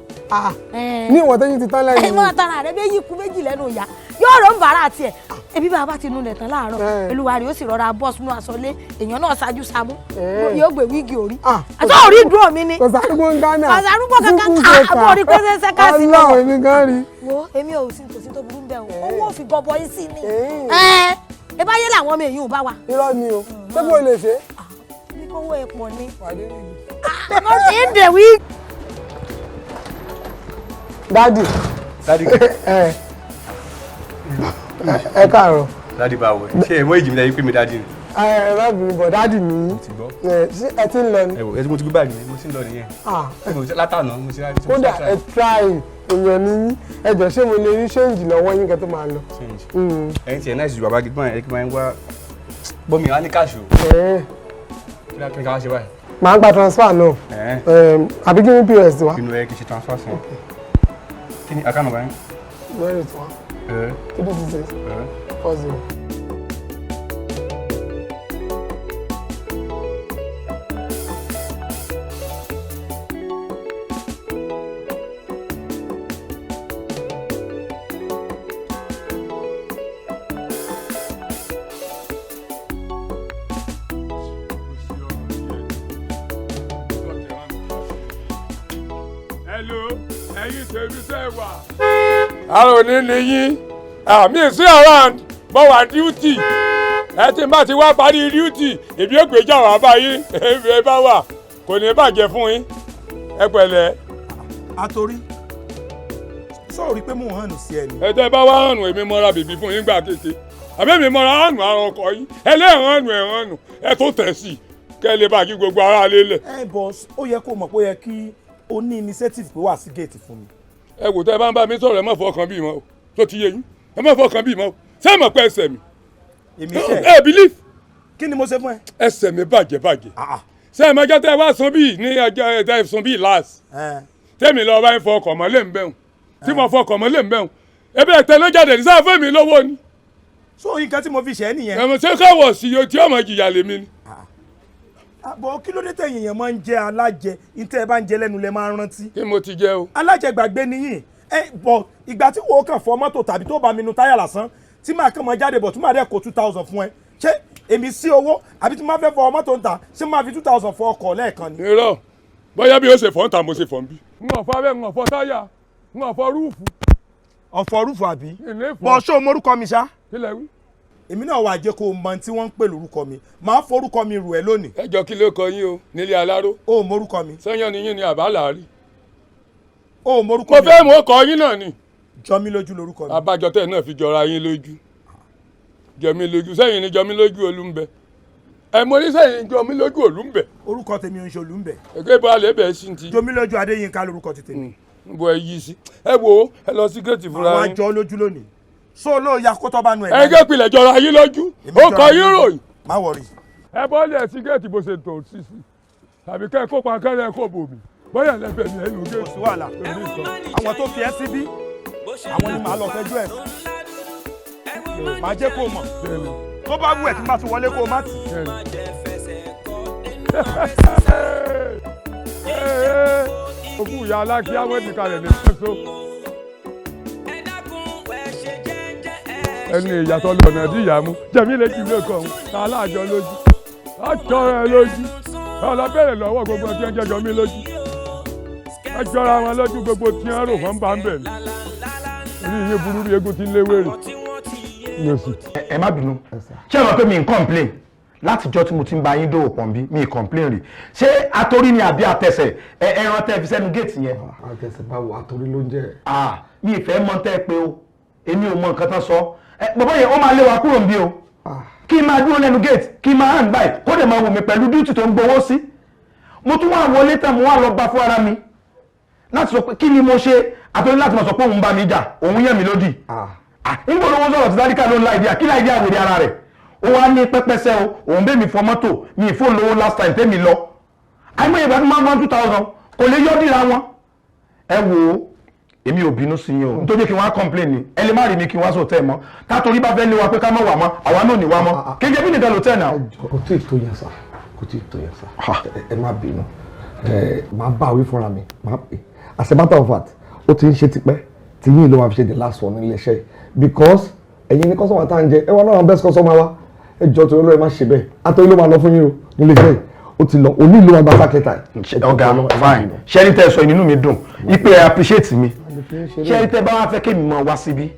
Ní ìwọ̀n tẹ́yìn ti tán lẹ́yìn. Ẹ mọ́ tara rẹ méjì kú méjì lẹ́nu ìyá yóò rọ̀ ń bàrà tiẹ̀ ebi bàbá ti nulẹ̀ tán láàárọ̀ olúwa rẹ̀ ó sì rọra bọ́ sínú aṣọlé èèyàn náà ṣáájú samú yóò gbé wíìgì orí àti orí dúró mi ni kò sárúgbó ń Ghana kò sárúgbó kankan àbọ̀ orí pé ṣẹṣẹ ká sí lọ. Ọlọ́run èmi gan rí. Wo èmi ò sí tòsí tó burú bẹ́ẹ̀ o owó òfin gọbọ yín sí ni ẹ bá yé làwọn ọmọ èyí ò bá wa. Irọ́ ni o ṣé kò lè ṣe. Bí kò wó epo ni. Mo ti ń dè wí. Dádì. Dádì. Ẹ káàárọ̀. Dádì báwo ṣé ẹ mọ èjì mi lẹ́yìn pé mi dádì ni. Ẹ má bínú bọ̀ dádì mi. Ṣé ẹ ti ń lọ ni. Ẹ wò ẹ tí mo ti gbé báàgì mi mo ti ń lọ nìyẹn. Látànà mo ti rántí. Kódà ẹ try èèyàn ní yín ẹ jọ̀ọ́ ṣé mo lè rí ṣéǹjì lọ́wọ́ yín kẹ́ tó máa lọ. Ẹ̀yin tiẹ̀ náà sì ju bàbá gidi báyìí ẹ kí máa ń wá Bọ́mi wá ní cash o. Kí ni kí n ká wá ṣe báyìí? Màá gba transfer náà. Àbí kí ni POS wa? Inú ẹ kì í ṣe transfer sí. Kí ni account number yín? 081 326 40. Hello, ẹ̀yin tèmi tẹ́ wà. Àrùn òní ni yín, àmì sí around, mo wà duty. Ẹ tí n bá ti wá parí duty, èmi ò gbèjà wá báyìí, èmi ẹ bá wà, kò ní bàjẹ́ fún yín. Ẹ pẹ̀lẹ́. Àtòrí, sọ rí pé mò ń hànú sí ẹ ni. Ẹ tẹ́ bá wá hànú èmi mọ́ra bèbí fún yín gbà kéke. Àbẹ́ mi mọ́ra hànú àrùn ọkọ̀ yín, ẹlẹ́hànú ẹ̀hànú, ẹ tó tẹ̀ sí i, kẹ́ ẹ lè bá kí gbogbo ara lélẹ̀. Ẹ bọ, ó yẹ kó mọ̀ pé ó yẹ kí o ní initiative pé wà sí géètì fún mi. Ẹ wò, tẹ́ ẹ bá ń bá mi sọ̀rọ̀, ẹ má fọkàn bí mọ́ o, tó ti yé yín, ẹ má fọkàn bí mọ́ o. Ṣé ẹ mọ̀ pé ẹsẹ̀ mi? Èmi ṣe. Ẹ believe. Kí ni mo ṣe fún ẹ? Ẹsẹ̀ mi bàjẹ́ bàjẹ́. Ṣé ẹ mọ̀jọ́ tẹ́ ẹ wá sun bíi ní ọjọ́ ẹ sun bíi last? Tẹ́mi lọ bá ń fọ ọkọ̀ mọ́ lé ń bẹ̀rùn. Tí mo fọ ọkọ̀ mọ́ lé ń bẹ̀rùn. Ebi ẹ̀tẹ́ ló jáde ní sáà fún mi lówó ni. So nǹkan tí mo fi ṣe é nìyẹn. Ẹ̀mọ̀ ṣé káwọ̀ sí i tí ọmọ jìyà lèmi ni. Àbọ̀ kí ló dé tẹ̀yìn èèyàn máa ń jẹ alájẹ, ní tẹ́ ẹ bá ń jẹ lẹ́nu lẹ máa ń rántí. Kí mo ti jẹ o? Alájẹ gbàgbé nìyí. Ẹ bọ̀, ìgbà tí wò ó kàn fọ mọ́tò tàbí tó bá mi nu táyà lásán tí màá kàn mọ́ jáde bọ̀ tí màá dẹ̀ kó 2,000 fún ẹ, ṣé èmi sí owó? Àbí tí màá fẹ́ fọ mọ́tò ń ta, ṣé màá fi 2,000 fọ ọkọ̀ lẹ́ẹ̀kan ni? Irọ́, bóyá bí ó ṣe fọ́ ń ta mo ṣe fọ́ ń bí. N ò fọ abẹ́, n ò fọ táyà, n ò fọ roof. Ọ̀fọ̀ roof àbí? Ìní fọ. Bọ̀, ṣé o mórúkọ mi ṣá? Kí lẹ wí? Èmi náà wàá jẹ́ kó o mọ tí wọ́n ń pè lórúkọ mi, màá forúkọ mi rù ẹ́ lónìí. Ẹ jọ, kí ló kọ yín o nílé aláró? O ò mórúkọ mi. Sẹ́yìn ni yín ni àbá làárí. O ò mórúkọ Mo mi. fẹ́ mọ̀ kọ yín náà ni. Jọ mí lójú lórúkọ mi. Abájọ tẹ̀ náà fi jọra yín lójú. Jọ mí lójú, sẹ́yìn ni jọ mí lójú Olúmbẹ. Ẹ mo ní sẹ́yìn jọ mí lójú Olúmbẹ. Orúkọ tèmi ò ń ṣe Olúmbẹ. Èké bá lè bẹ̀ sí ti. Jọ mí lójú Adéyínká lórúkọ ti tèmi. Ń bọ ẹ yí sí. Ẹ wo, ẹ lọ sí géètì fúnra Àwọn yín. àjọ lójú lónìí. So ló ya kó tọ́ bá nu ẹ̀. Ẹ gé pilẹ̀ jọra yín lójú. Èmi Ó jọra kọ mi yín lójú. ròyìn. Má worry. Ẹ bọ́ọ̀lì ẹ̀ sí géètì bó ṣe tò sí sí. Tàbí kẹ́ ẹ kópa kẹ́rẹ́ kó bò mí. Bóyá lẹ́fẹ̀ẹ́ mi ẹ̀ ló géètì. Kò sí wàhálà. Àwọn tó fi ẹ́ síbí, àwọn ni màá lọ fẹjọ́ ẹ̀ sùn. Màá jẹ́ kó o mọ̀. Tó bá wù ẹ́ tí n bá tún wọlé kó o má tì. Ogún ìyá alákíá wọ́n ti kalẹ̀ ní pẹ́sọ́. Ẹni ìyàtọ̀ lọ́nà tí ìyá mú jẹ̀mí lè jù lóko ọ̀hún ta aláàjọ lójú àjọ rẹ lójú ọlọ́bẹ̀rẹ̀ lọ́wọ́ gbogbo tí ń jẹjọ mí lójú ẹ jọra wọn lójú, gbogbo tí ń rò wọ́n bá ń bẹ̀ ní orí iye burú bí egun ti ń léwèrè. Ẹ má bínú, ṣé ẹ mọ̀ pé mi ń complain látijọ́ tí mo ti ń bá yín dòwò pọ̀ bí mi complain rí? Ṣé atorí ni àbí àtẹsẹ̀ ẹ ẹran tẹ́ fi sẹ́nu géètì yẹn? Àtẹsẹ̀ báwo? Àtòrí ló ń jẹ́. Ah, mi ì fẹ́ mọ̀ tẹ́ ẹ pé o, èmi ò mọ nǹkan tán sọ. Ẹ bàbá yẹn, ó máa lé wa kúrò níbí o. Kí n máa dúró lẹ́nu gate, kí n máa hàn báyìí, kó dẹ̀ máa wò mí pẹ̀lú duty tó ń gbowó sí. Mo tún wá wọlé tán, mo wá lọ bá fún ara mi láti sọ pé kí ni mo ṣe. Àtọ́jú láti máa sọ pé òun bá mi jà, òun yẹ̀ mí lódì. Nígbà olówó sọ̀rọ̀ tí tálíkà ló ń la ìdí àkílà ìdí àwèrè ara rẹ̀, ó wá ní pẹ́pẹ́sẹ́ o, òun bẹ́ẹ̀ mi fọ mọ́tò mi ì fóònù lówó last time tẹ́mi lọ. Àìmọye ìgbà tó máa ń fọ́n 2,000 kò lè yọ́ dìra wọn. Ẹ wo, èmi ò bínú sí yín o, nítorí kí wọ́n á complain ni. Ẹ lè má rí mi kí wọ́n á sọ tẹ́ ẹ mọ́. Tátorí bá fẹ́ lé wa pé ká má wà mọ́, àwa náà ò ní wá mọ́. Kéde bí nìkan ló tẹ̀ náà. Kò tí ì tó yẹn sá, kò tí ì tó yẹn sá, ẹ má bínú. Ẹ máa bá wí fúnra mi, máa pè. As a matter of fact, ó ti ń ṣe tipẹ́ tí yín ló máa fi ṣe the last one nílé iṣẹ́ yìí, because ẹ̀yin ní customer tá à ń jẹ, ẹ wá náà, best customer wa. Ẹ jọ, torí olóyè, má ṣe bẹ́ẹ̀. Àtọ́rí ló máa lọ fún yín o nílé iṣẹ́ yìí, ó ti lọ, òní ló máa gba sack letter. Ọ̀gá, fine. Ṣẹ́ni tẹ́ ẹ sọ, inú mi dùn ipe ẹ appreciate mi. Ṣẹ́ni tẹ́ bá wá fẹ́ kémi máa wá síbí,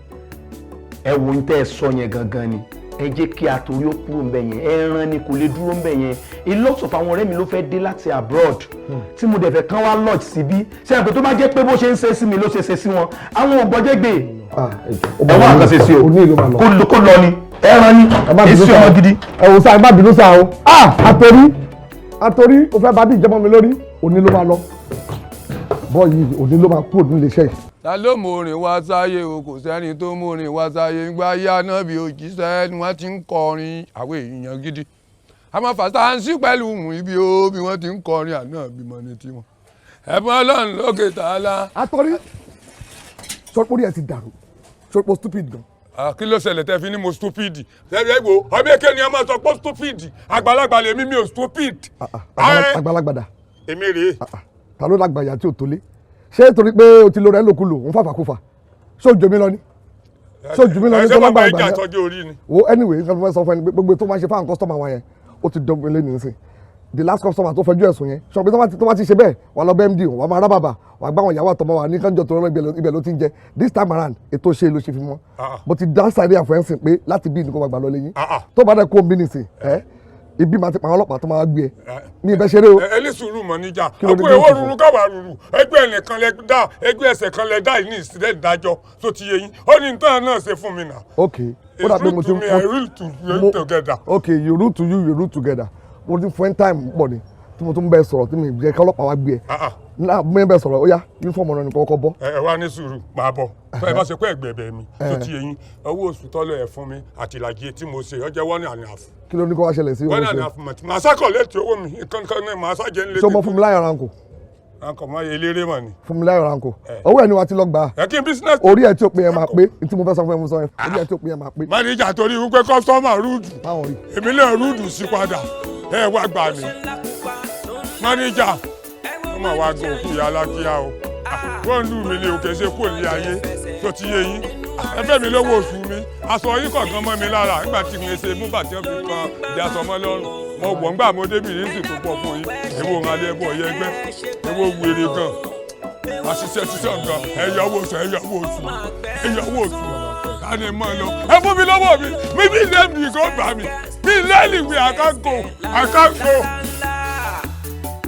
ẹ wo ní tẹ́ ẹ sọ yẹn gangan ni. Ẹ jẹ́ kí àtòrí ó kúrò ńbẹ̀ yẹn. Ẹran ni kò lè dúró ńbẹ̀ yẹn. A lot of àwọn ọ̀rẹ́ mi ló fẹ́ dé láti abroad tí mo dẹ̀ fẹ́ kán wá lodge síbí. Ṣé àpè tó bá jẹ́ pé bó ṣe ń ṣe sí mi ló ṣe ṣe sí wọn, àwọn ò gbọ́jẹ́ gbé. Ẹ wá nǹkan ṣe sí o, kó lọ ni, ẹran ni, èsì ọmọ gidi. Ẹ wò sá, ẹ má bínú sá o. Ah, àtòrí, àtòrí, o fẹ́ bá bí ìjọba mi lórí, òní ló máa lọ. Bọ́ọ̀ yìí òní ló máa kúrò nílé iṣẹ́ yìí. Ta ló mú orin wá sáyé o? Kò sẹ́ni tó mú orin wá sáyé. Ńgbà yá náà bí òjíṣẹ́ ni wọ́n ti ń kọrin àwọn èèyàn gidi. Àmọ́ fàṣáǹsì pẹ̀lú mú ibi ó bí wọ́n ti ń kọrin àná bímọ ní tiwọn. Ẹ̀bùn Ọlọ́run lókè tààlà. Àtọ́rí sọ́pọ̀ orí ẹ̀ ti dàrú, sọ́pọ̀ stupid gan. Kí ló ṣẹlẹ̀ tẹ́ fi ní mo stupid? Ẹ wo, ọmọ èké ni ẹ máa sọ pé stupid. Àgbàlagbà lèmi, mi ò stupid. Àgbàlagbà dà? Èmi rèé. Ta ló lágbàyà tí ò tó lé? Ṣé torí pé o ti lo rẹ lòkulò ń fàfàkùfà? Ṣé o jù mí lọ ni? Ṣé o jù mí lọ ni? Tó lágbàlagbà ni tọ́jú orí ni. Wo, anyway, nǹkan tó fẹ́ sọ fún ẹni pé gbogbo tó máa ń ṣe fáwọn customer wa yẹn, ó ti dọ́gbìn lé nìyẹn. The last customer tó fẹjú ẹ̀sùn yẹn sọ pé tó bá ti ṣe bẹ́ẹ̀, wà lọ bẹ́ MD, wà máa rá bàbà, wà gbá àwọn ìyàwó àtọmọ wa ní kánjọ tó rán ibẹ̀ ló ti ń jẹ. This time around, ètò ṣe ló ṣe fi mọ́. Mo ti dá sáré àfẹ́sìn pé láti bí nìkan gbà lọ lẹ́yìn tó bá dẹ̀ kó mi nìsín ẹ́ ibi máa ti pa àwọn ọlọ́pàá tó máa gbé ẹ ní ibẹ̀ ṣeré o. Ẹ ní sùúrù mọ́ níjà àpò èwo ruru káwá ruru. Ẹgbẹ́ ẹnìkan lẹ dá, ẹgbẹ́ ẹsẹ̀ kan lẹ dá yìí ní ìsílẹ̀ ìdájọ́ tó ti yé yín. Ó ní nǹkan náà ṣe fún mi nà. Ok, ó dà pé mo ti I rule to you together. Ok, you rule to you, you rule together. Mo ti fún ẹ time pọ̀ ni tí mo tún bẹ sọ̀rọ̀ tí mi jẹ́ kí ọlọ́pàá wá gbé ẹ náà. Mo bẹ sọ̀rọ̀, ó yá, uniform ọ̀nà nìkan kọ́kọ́ bọ́. Ẹ wá ní sùúrù, máa bọ̀. Tó ẹ bá ṣe pé ẹgbẹ̀bẹ̀ mi tó ti yé yín, owó oṣù tọ́lọ̀ ẹ̀ fún mi àti ìlàjì tí mo ṣe ọjọ́ 1.5. Kí ló ní kó wá ṣẹlẹ̀ sí owó One and a ṣe? half month màá ṣàkọ̀lẹ́tì owó mi nǹkan kan náà màá ṣàjẹ́ ńlẹ̀. Ṣé o mọ Fúnmiláyọ̀ Ránkò? Ránkò mọ́ eléré mọ̀ ni. Fúnmiláyọ̀ Ránkò, owó ẹ̀ ni wàá ti lọ gbà á. Ẹ kí n business. Orí ẹ̀ tí ó pé yẹn máa pé. Tí mo fẹ́ sọ fún ẹ, mo sọ yẹn. Orí ẹ̀ tí ó pé yẹn máa pé. Manager, torí wípé customer rude, èmi náà rude sí padà. Ẹ wá gbà mí, manager. Wọ́n máa wá gan òkú ìyá alákíá o. Wọ́n ń lù mí ní òkè ṣe kò ní ayé tó ti yé yín. Ẹ fẹ́ mi lówó oṣù mi. Aṣọ yín kọ̀ọ̀kan mọ́ mi lára nígbà tí mo ṣe mú bàtí wọ́n fi kan ìdí aṣọ mọ́ lọ́rùn. Mo wọ̀ ńgbà mo débi yìí sì tó pọ̀ fún yín. Èwo ń alẹ́ ẹbọ ọ̀yẹ́ ẹgbẹ́ èwo wèrè gan àṣìṣe ṣiṣẹ́ gan. Ẹ yọ owó oṣù, ẹ yọ owó oṣù, ẹ yọ owó oṣù. Ká ní mọ́ lọ, ẹ fún mi lọ́wọ́ mi. Mi bí ilé mi kò gbà mí bí ilé ìwé. I can't go, I can't go.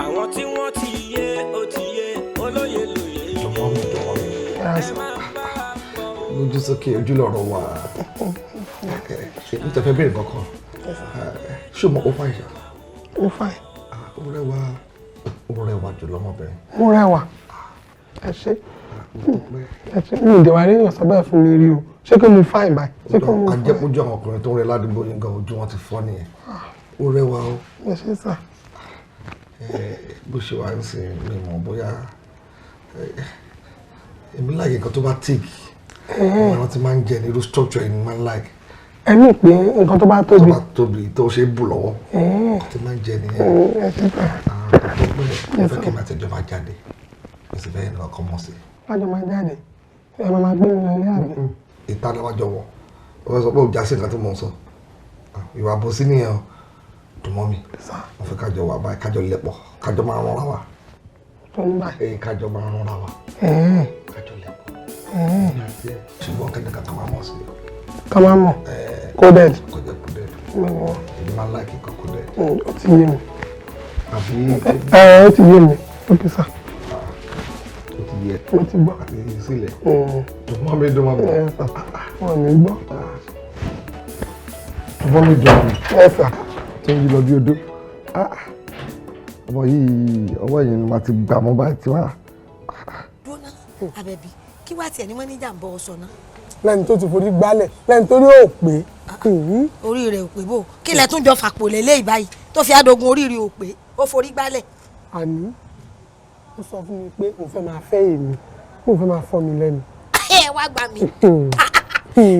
Àwọn tí wọ́n ti yé, ó ti yé olóye lóye. Lójú sókè, ojú lọ̀rọ̀ wà. Èmi tẹ fẹ́ bẹ̀rẹ̀ kankan. Ṣé o mọ̀ ó fine ṣá? Ó fine. Ó rẹwà, ó rẹwà jù lọ́mọbìnrin. Mo rẹwà? Ẹ ṣé, ẹ ṣé. Mi ò dé wá rí èèyàn sọ bẹ́ẹ̀ fún mi rí o. Ṣé kí mo fine báyìí? Ṣé kí mo fine? Ajẹ́pọ̀jù àwọn ọkùnrin tó ń rẹ ládùúgbò yín gan, ojú wọn ti fọ́ nìyẹn. Ó rẹwà o. Ẹ ṣé sà. Bó ṣe wà ń sìn, mi mọ̀ bóyá èmi like nǹkan tó bá thick. Àwọn tí máa ń jẹ ní irú structure yìí ni máa ń like. Ẹ ní pé nǹkan tó bá tóbi. Tó bá tóbi, tó ṣe é bù lọ́wọ́, nǹkan tí máa ń jẹ nìyẹn. Ẹ ṣé sà. Mo fẹ́ kí n máa tẹ̀jọ́ máa jáde, mo sì fẹ́ yẹn nìkan mọ̀ sí. Lájọ máa jáde, ẹ máa máa gbé mi lọ ilé àbí? Ìta ni wọ́n jọ wọ̀. Wọ́n sọ pé òjá sí nǹkan tí mò ń sọ. Ìwà àbòsí nìyẹn o. Dùn mọ́ mi. Mo fẹ́ kájọ wà báyìí, kájọ lẹ̀pọ̀, kájọ máa rán ra wa. Tó ń báyìí. Ee, kájọ máa rán ra wa. Kájọ lẹ̀pọ̀. Ṣùgbọ́n kẹ́ni kan máa mọ̀ sí. Ká máa mọ̀? Coded. Kò jẹ́ coded. Èmi máa ń like nǹkan coded. Ó ti yé mi. Àbí? Ẹ ó ti yé mi. Ok sir. Ó ti yẹ. Mo ti gbọ́. Àti sílẹ̀. Dùn mọ́ mi, dùn mọ́ mi. Ẹ sà, wọn ò ní gbọ́. Dùn mọ́ mi, dùn mọ́ mi. Ẹ sà. Tó ń yí lọ bí odó. Ọmọ yìí, ọwọ́ yìí ni màá ti gbà mọ́ báyìí tí wàá. Dúró, Àbẹ̀bí, kí wàá tiẹ̀ ní mọ́níjà ń bọ̀ ọ sọ náà? Lẹ́ni tó ti forí gbálẹ̀, lẹ́ni tó rí ò pé. Orí rẹ̀ ò pé bò? Kí lẹ tún jọ fàpò lélẹ́yìí báyìí tó fi àdógún orí rẹ̀ ò pé, ó forí gbálẹ̀? Àní ó sọ fún mi pé òun fẹ́ máa fẹ́ èmi, òun fẹ́ máa fọ́ mi lẹ́nu. Ẹ wá gbà mí,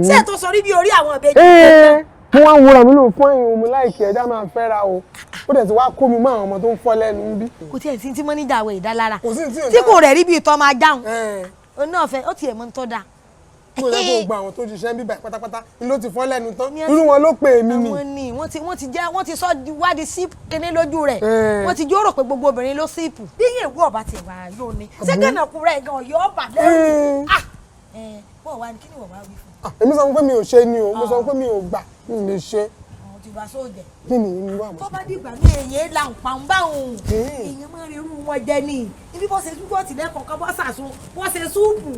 ṣé ẹ tó sọ rí bí orí àwọn ìbejì? Mo wá ń wúra mi lóun fún ẹ̀yìn òun láìkí ẹ̀dá máa fẹ́ra o. Ó dẹ̀ ti wá kó mi mọ́ àwọn ọmọ tó ń fọ́ lẹ́nu ń bí. Kò tiẹ̀ sí tí mọ́níjà àwẹ̀ ìdálára Kò sí tí ò tí kò rẹ̀ rí bíi tọ́ máa jáun òun náà fẹ́ ó tiẹ̀ mọ́ ń tọ́ da. Mo yẹ kó gba àwọn tó ṣiṣẹ́ ń bíbà pátápátá ni ló ti fọ́ lẹ́nu tán. Irú wọn ló pè mí ni. Àwọn ni wọ́n ti jẹ́ wọ́n ti sọ wádìí síìpù kíní lójú rẹ̀. Wọ́n ti jó rò pé gbogbo obìnrin ló síìpù. Bí yẹn ìwú ọba ti wà yóò ní ṣé gànàkú rẹ̀ gan yóò bà lẹ́rù bọ́ wa ni. Kí ni wọ́n wá wí fún? Èmi sọ pé mi ò ṣe ni o. Mo sọ pé mi ò gbà, mi ò lè ṣe. Àwọn ti bá sóòjẹ. Kí ni èmi wà mọ́? Tó bá dìgbà ní èyí là ń pa ń bá òun, èèyàn máa ń rí irú wọn jẹ ní ibi bó ṣe ṣúgọ́ọ̀tì lẹ́kọ̀ọ́kan, bó ṣàṣun, bó ṣe súùpù,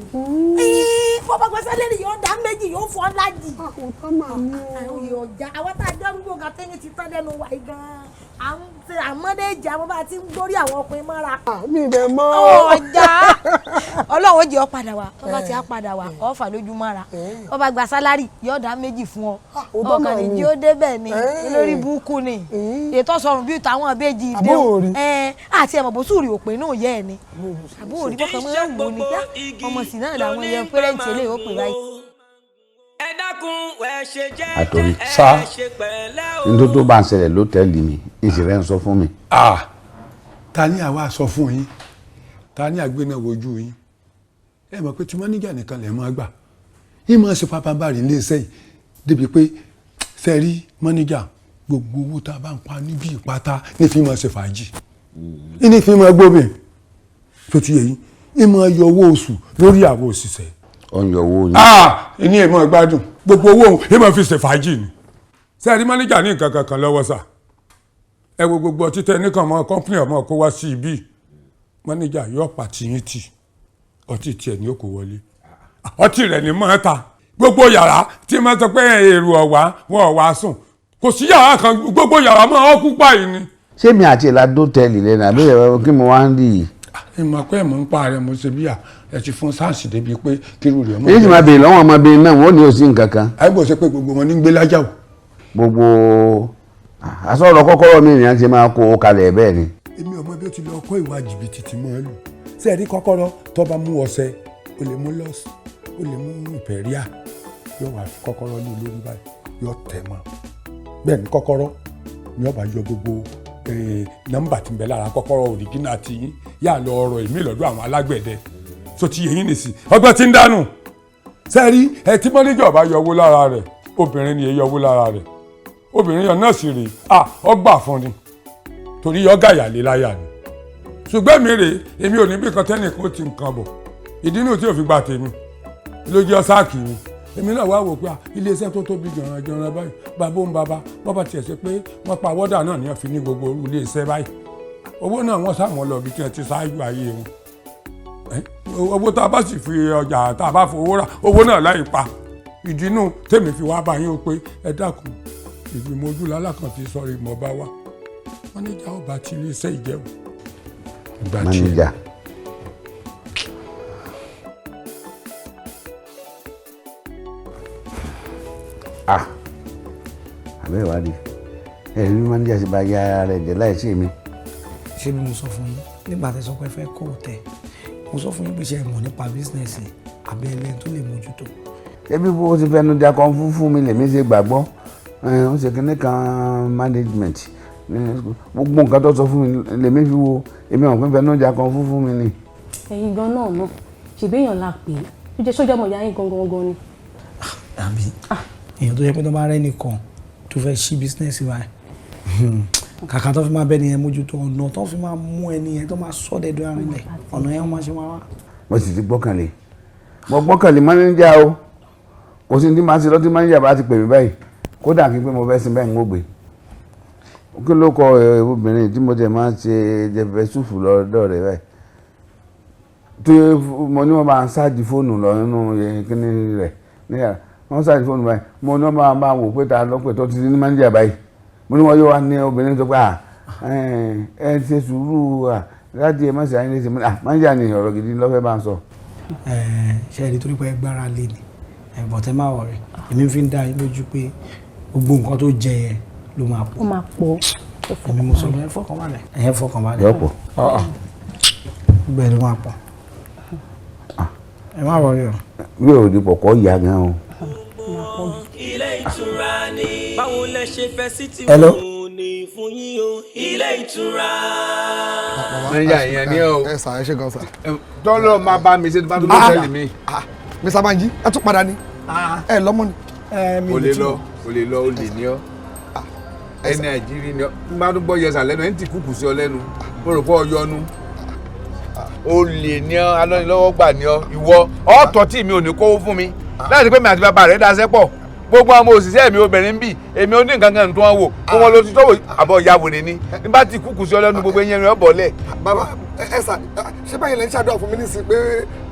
bó bá gbèsè lẹ́nu yóò dá méjì, yóò fọ́ lájì. Àkótọ́ máa mú. Àwọn èèyàn ọjà, àwọn tá a dárúgbò kan tẹ́yìn ti tán lẹ́nu wa yìí gan-an, à ń ṣe àmọ́déjì àwọn bá a ti ń gbórí àwọn ọkùnrin mọ́ra. Mi ì dẹ̀ mọ́. Ọjà. Ọlọ́run ó jẹ́ ọ padà wá. Tó bá ti á padà wá, ọ fà lójú mọ́ra. Ó bá gba sálárì, yóò dá méjì fún ọ. Ọkàn ní jí ó débẹ̀ ni, olórí burúkú ni. Ètò sọrùn bíi tàwọn ìbejì ìdè o. Àti ẹ̀mọ̀ bó sùúrì òpè náà yẹ ẹ ni. Àbúrò rí bọ́kàn mọ́ ń wò ni pé ọmọ sì náà làwọn ẹyẹ pẹ́rẹ́ǹtì eléyìí ó pè báyìí. Àtòrí sá nítorí tó bá ń ṣẹlẹ̀ lọ́tẹ̀ẹ̀lì mi ìṣẹ̀lẹ̀ ń sọ fún mi. Ta ni àwa sọ fún yín, ta ni àgbéná wojú yín? Ẹ mọ̀ pé tí mọ́níjà nìkan lè máa gbà yín máa ṣe pápánbárì iléeṣẹ́ yìí débi pé sẹ́rí mọ́níjà gbogbo owó tá a bá ń pa níbi ìpátá ní fi máa ṣe fàájì, ní fi máa gbómi tó ti yẹ yín, ní máa yọ owó oṣù lórí àwọn òṣìṣẹ́. Ó ń yọ owó yín. Ní èèmọ̀ gbádùn gbogbo owó òun èèmọ̀ fi ṣe fàájì ni. Sẹ́ẹ̀rí mọ́níjà ní nǹkan kankan lọ́wọ́ sà, ẹ wo gbogbo ọtí tẹ nìkan mọ kọ́ńpìnì ọmọ kó wá sí ibi, mọ́níjà yóò pa tiyín tì, ọtí tiẹ̀ ní kò wọlé, ọtí rẹ̀ ní mọ́ ta gbogbo yàrá tí mo sọ pé èrò ọ̀wá wọn ọ̀wá sùn, kò sí yàrá kan, gbogbo yàrá mọ́ ọ́ kú báyìí ni. Ṣé mi àti ìlà dótẹ́ẹ̀lì lẹ́nu àbí ẹ̀rọ kí mo wá ń rí i? Ìmọ̀ pé mò ń pa rẹ̀ mo ṣe bíyà ẹ ti fún sáǹsì débi pé kírú rẹ̀ mọ́. Èyí sì máa béèrè lọ́wọ́ ọmọbìnrin náà, wọ́n ní òsì nǹkan kan. Àìgbọ́ ṣe pé gbogbo wọn ní gbé lájà o. Gbogbo àsọ̀rọ̀ kọ́kọ́rọ́ mi nìyẹn ti máa kó o kalẹ̀ bẹ́ẹ̀ ni. Èmi ọmọ bí ó ti lọ kọ́ ìwà jìbìtì tí mo ń lù. Ṣé ẹ rí kọ́kọ́rọ́ tó bá mú ọṣẹ, o lè mú lọ́ọ̀sì, o lè mú ìpẹ̀ríà, yóò wá fi kọ́kọ́rọ́ ní olórí báyìí, yóò tẹ̀ mọ́. Bẹ́ẹ̀ ni kọ́kọ́rọ́ ni ó bá yọ gbogbo nọ́mbà tí ń bẹ lára kọ́kọ́rọ́ òrìjínà ti yín, yà lọ ọ̀rọ̀ èmi lọ́dọ̀ àwọn alágbẹ̀dẹ tó ti yẹ yín nìsín ọgbọ́n ti ń dànù. Sẹ́ẹ̀rí ẹ tí mọ́níjà bá yọ owó lára rẹ̀, obìnrin ni èyí yọ owó lára rẹ̀, obìnrin yọ náà sì rèé à ọ gbà fún ni torí yọ gàyà lé láyà ni. Ṣùgbọ́n mi rèé, èmi ò ní bí kan tẹ́nìkan ó ti nǹkan bọ̀, ìdí inú tí ò fi gba tèmi lójú ọ́sáàkì mi. Èmi náà wá wò pé iléeṣẹ́ tó tóbi jọ̀ràn-jọ̀ràn báyìí, bàbá ń bàbá bàbá tiẹ̀ ṣe pé wọ́n pa wọ́dà náà ní wọ́n fi ní gbogbo iléeṣẹ́ báyìí, owó náà wọ́n sáwọn lọ bí tí wọ́n ti ṣáájú ayé wọn. Owó tá a bá sì fi ọjà tá a bá fowó rà, owó náà láì pa. Ìdí inú tèmi fi wá bá yín o pé ẹ dákun, ìgbìmọ̀ ojú lálákàn fi sọ̀rọ̀ ìmọ̀ bá wa, mọ́níjà ọba ti iléeṣẹ́ ìjẹun. Mọ́níjà. Àbẹ́ ìwádìí ẹ̀rí mọ́níjà ti bá yá ara rẹ̀ jẹ́ láìsí mi. Ṣé bí mo sọ fún yín nígbà tẹ́ sọ pé fẹ́ kọ́ òtẹ́, mo sọ fún yín pé ṣe mọ̀ nípa bísínẹ́sì àbẹ́ ẹlẹ́ni tó lè mójútó. Ṣé bí bó ti fẹnu da kan fún mi lèmi ṣe gbàgbọ́ ó ṣe kinní kan management gbogbo nǹkan tó sọ fún mi lèmi fi wo èmi ò pín fẹnu da kan fún mi ni. Ẹ̀yin gan náà náà ṣèbéèyàn la pè é tó jẹ́ sójà ọmọ ìyá yín gangan gan ni. Àbí èèyàn tó yẹ pé tó bá rẹ́ nìkan tó fẹ́ ṣí bísínẹ́sì wa kàkà tó fi máa bẹ́ni yẹn mójútó ọ̀nà tó fi máa mú ẹni yẹn tó máa sọ dẹ́dọ̀ arìnlẹ̀ ọ̀nà yẹn wọ́n máa ṣe máa wá. Mo sì ti gbọ́kànlé, mo gbọ́kànlé mọ́níjà o, kò sí ní máa ṣe lọ́tí mọ́níjà bá ti pè mí báyìí kódà kí n pé mo fẹ́ sin báyìí ń gbé. Kí ló kọ obìnrin tí mo tẹ̀ máa ń ṣe jẹfẹ súfù lọ́dọ̀ rẹ̀ báyìí tí mo ní wọ́n máa ń ṣáàjì fóònù lọ nínú kíní rẹ̀ níyàrá wọ́n ṣáàjì fóònù báyìí mo ní wọ́n máa wò pé ta lọ́pẹ̀ tó ti ní mọ́níjà báyìí mo ní wọ́n yóò wá ní obìnrin tó pé ẹ ṣe sùúrù láti ẹ má ṣe àyìn léṣe mọ́níjà ni ọ̀rọ̀ gidi lọ́fẹ́ bá ń sọ. Ṣe é rí torí pé ẹ gbára lé ni bọ̀tẹ́ má wọ̀rẹ́ èmi fi ń dá yín lójú pé gbogbo nǹkan tó jẹ yẹn ló máa pọ̀. Ó máa pọ̀. Èmi mo sọ ẹ fọkàn balẹ̀. Ẹ fọkàn balẹ̀. Yóò pọ̀. Gbogbo ẹ ló máa pọ̀. Ẹ má wọrí o. Mi ò di pọ̀kọ́ ìyá gan o. Ilé ìtura ni. Báwo lẹ ṣe fẹ́ sí ti Hello. wò ní fún yín o. Ilé ìtura. Mọ́níjà ìyẹn ni o. Ẹ sà, ẹ ṣe gan sà. Tọ́lọ́ máa bá mi ṣe tó bá tó lọ́tẹ̀lì mi. Mr. Banji, ẹ tún padà ni. Ẹ lọ́mọ ni. O lè lọ, o lè lọ, o lè ní ọ. Ẹni àìjírí ni ọ. N bá tún gbọ́ yẹsà lẹ́nu, ẹ̀ ń tì kúkú sí ọ lẹ́nu. Mo rò pé ọ yọnu. O lè ní ọ, alọ́nilọ́wọ́ gbà ní ọ. Ìwọ ọ̀tọ̀ tí mi ò ní kówó fún mi. Láti pé mi àti bàbá rẹ̀ daṣẹ́ pọ̀. Gbogbo àwọn òṣìṣẹ́ mi obìnrin ń bì, èmi ò ní nǹkan kan tó wọn wò. Kó wọn lọ sí tọ́wọ̀ àbọ̀ ìyá wèrè ni. N bá ti kúkú sí ọ lẹ́nu gbogbo eyín rẹ̀ bọ̀lẹ̀. Bàbá ẹ sà, ṣé báyìí lẹ ń ṣàdúrà fún mi nísìnyí pé.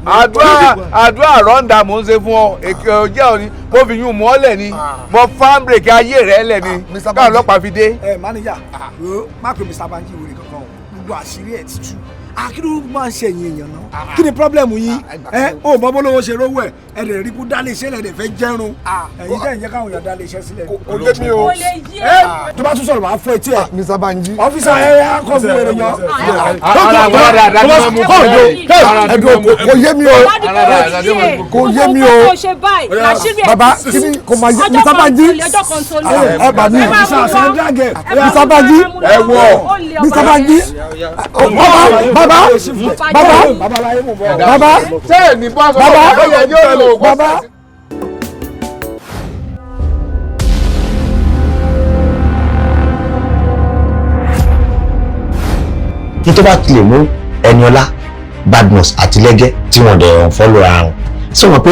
Àdúrà rọ́ǹdà mò ń ṣe fún ọ, èkè ọjọ́ òní, mo fi yún mọ́ lẹ̀ ni, mo fáń bírèkì ayé rẹ̀ lẹ̀ ni, káwọn ọlọ́pàá fi dé. Ẹ máníjà, má pè Mr. Banji wèrè kankan o, gbogbo àṣírí ẹ̀ ti tú. Kí ló máa ń ṣe ẹ̀yin èèyàn náà? Kí ni problem yín? Ẹ ò mọ bó lówó ṣe rówó ẹ, ẹ lè rí kú dálé iṣẹ́ lẹ̀ fẹ́ jẹ́run. Ẹ̀yin tẹ̀ ń jẹ́ káwọn èèyàn dálé iṣẹ́ sílẹ̀. Kò yé mi o. Ẹ tó bá tún sọ̀rọ̀ máa fọ́ etí ẹ̀. Mr. Banji. Ọ́fíìsà ẹ á kọ́ fún èrè yan. Kò yé mi o. Kò yé mi o. Bàbá kí ni kò máa yé Mr. Banji. Ẹ bà mí. Mr. Banji. Ẹ wọ. Mr. Banji. Bàbá bàbá bàbá bàbá bàbá. Ní tó bá ti lè mú Ẹniọlá, Badmus àti Lẹ́gẹ́ tí wọ́n dẹ̀ follow ara wọn, sọ wọn pé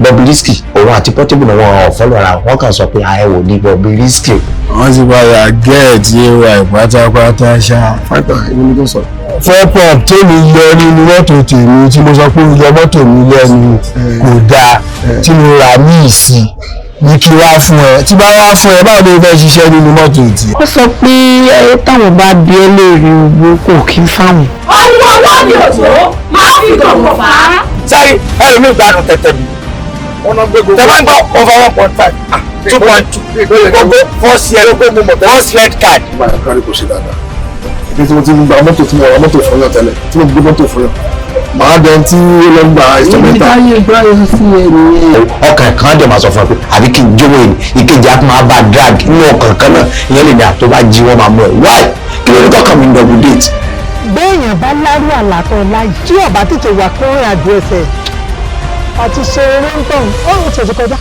Bobrisky òun àti Portable náà wọ́n follow ara wọn, wọ́n kàn sọ pé ẹ wò ní Bobrisky. Wọ́n ti padà gẹ́ẹ̀tì ay pátápátá ṣá. Fáìtà èmi ni kò sọ. Fọ́pọ̀ tèmi yọ nínú mọ́tò tèmi tí mo sọ pé ó yọ mọ́tò mi lẹ́nu kò dáa tí mo rà míì sí ní kí wá fún ẹ, tí bá wá fún ẹ, báwo ló fẹ́ ṣiṣẹ́ nínú mọ́tò tì. Ó sọ pé táwọn bá bí ẹ léèrè owó kò kí ń fáwọn. Ọwọ́ ọwọ́ mi ò tó máa fi gọ̀gọ̀ fà á. Sáré ẹlòmíì gbádùn tẹ̀tẹ̀ mi. Tẹ bá ń gbọ́ over 1.5, 2.2 gbogbo first year first red card. Báyọ̀ kárí kò ṣe dáadáa. Ibi tí mo ti ń gba mọ́tò tí mo ra mọ́tò fún yàn tẹ́lẹ̀ tí mo gbé mọ́tò fún yàn. Màá dẹ̀ tí ó lọ gba instrumental. Ọkàn kan dẹ̀ máa sọ fún ẹ pé àbí kí n jówó yìí, ìkejì á máa bá drag nínú ọkàn kan náà, ìyẹn lè ní àtọ́ bá jí wọ́n máa mú ẹ. Why? Kí ló ní tọ́kàn mi ń double date? Béèyàn bá lárú àlàtọ̀ láyìí tí ọba tètè wà kúnrìn àjò ẹsẹ̀ àti ṣe eré ń tàn ó ti kọjá.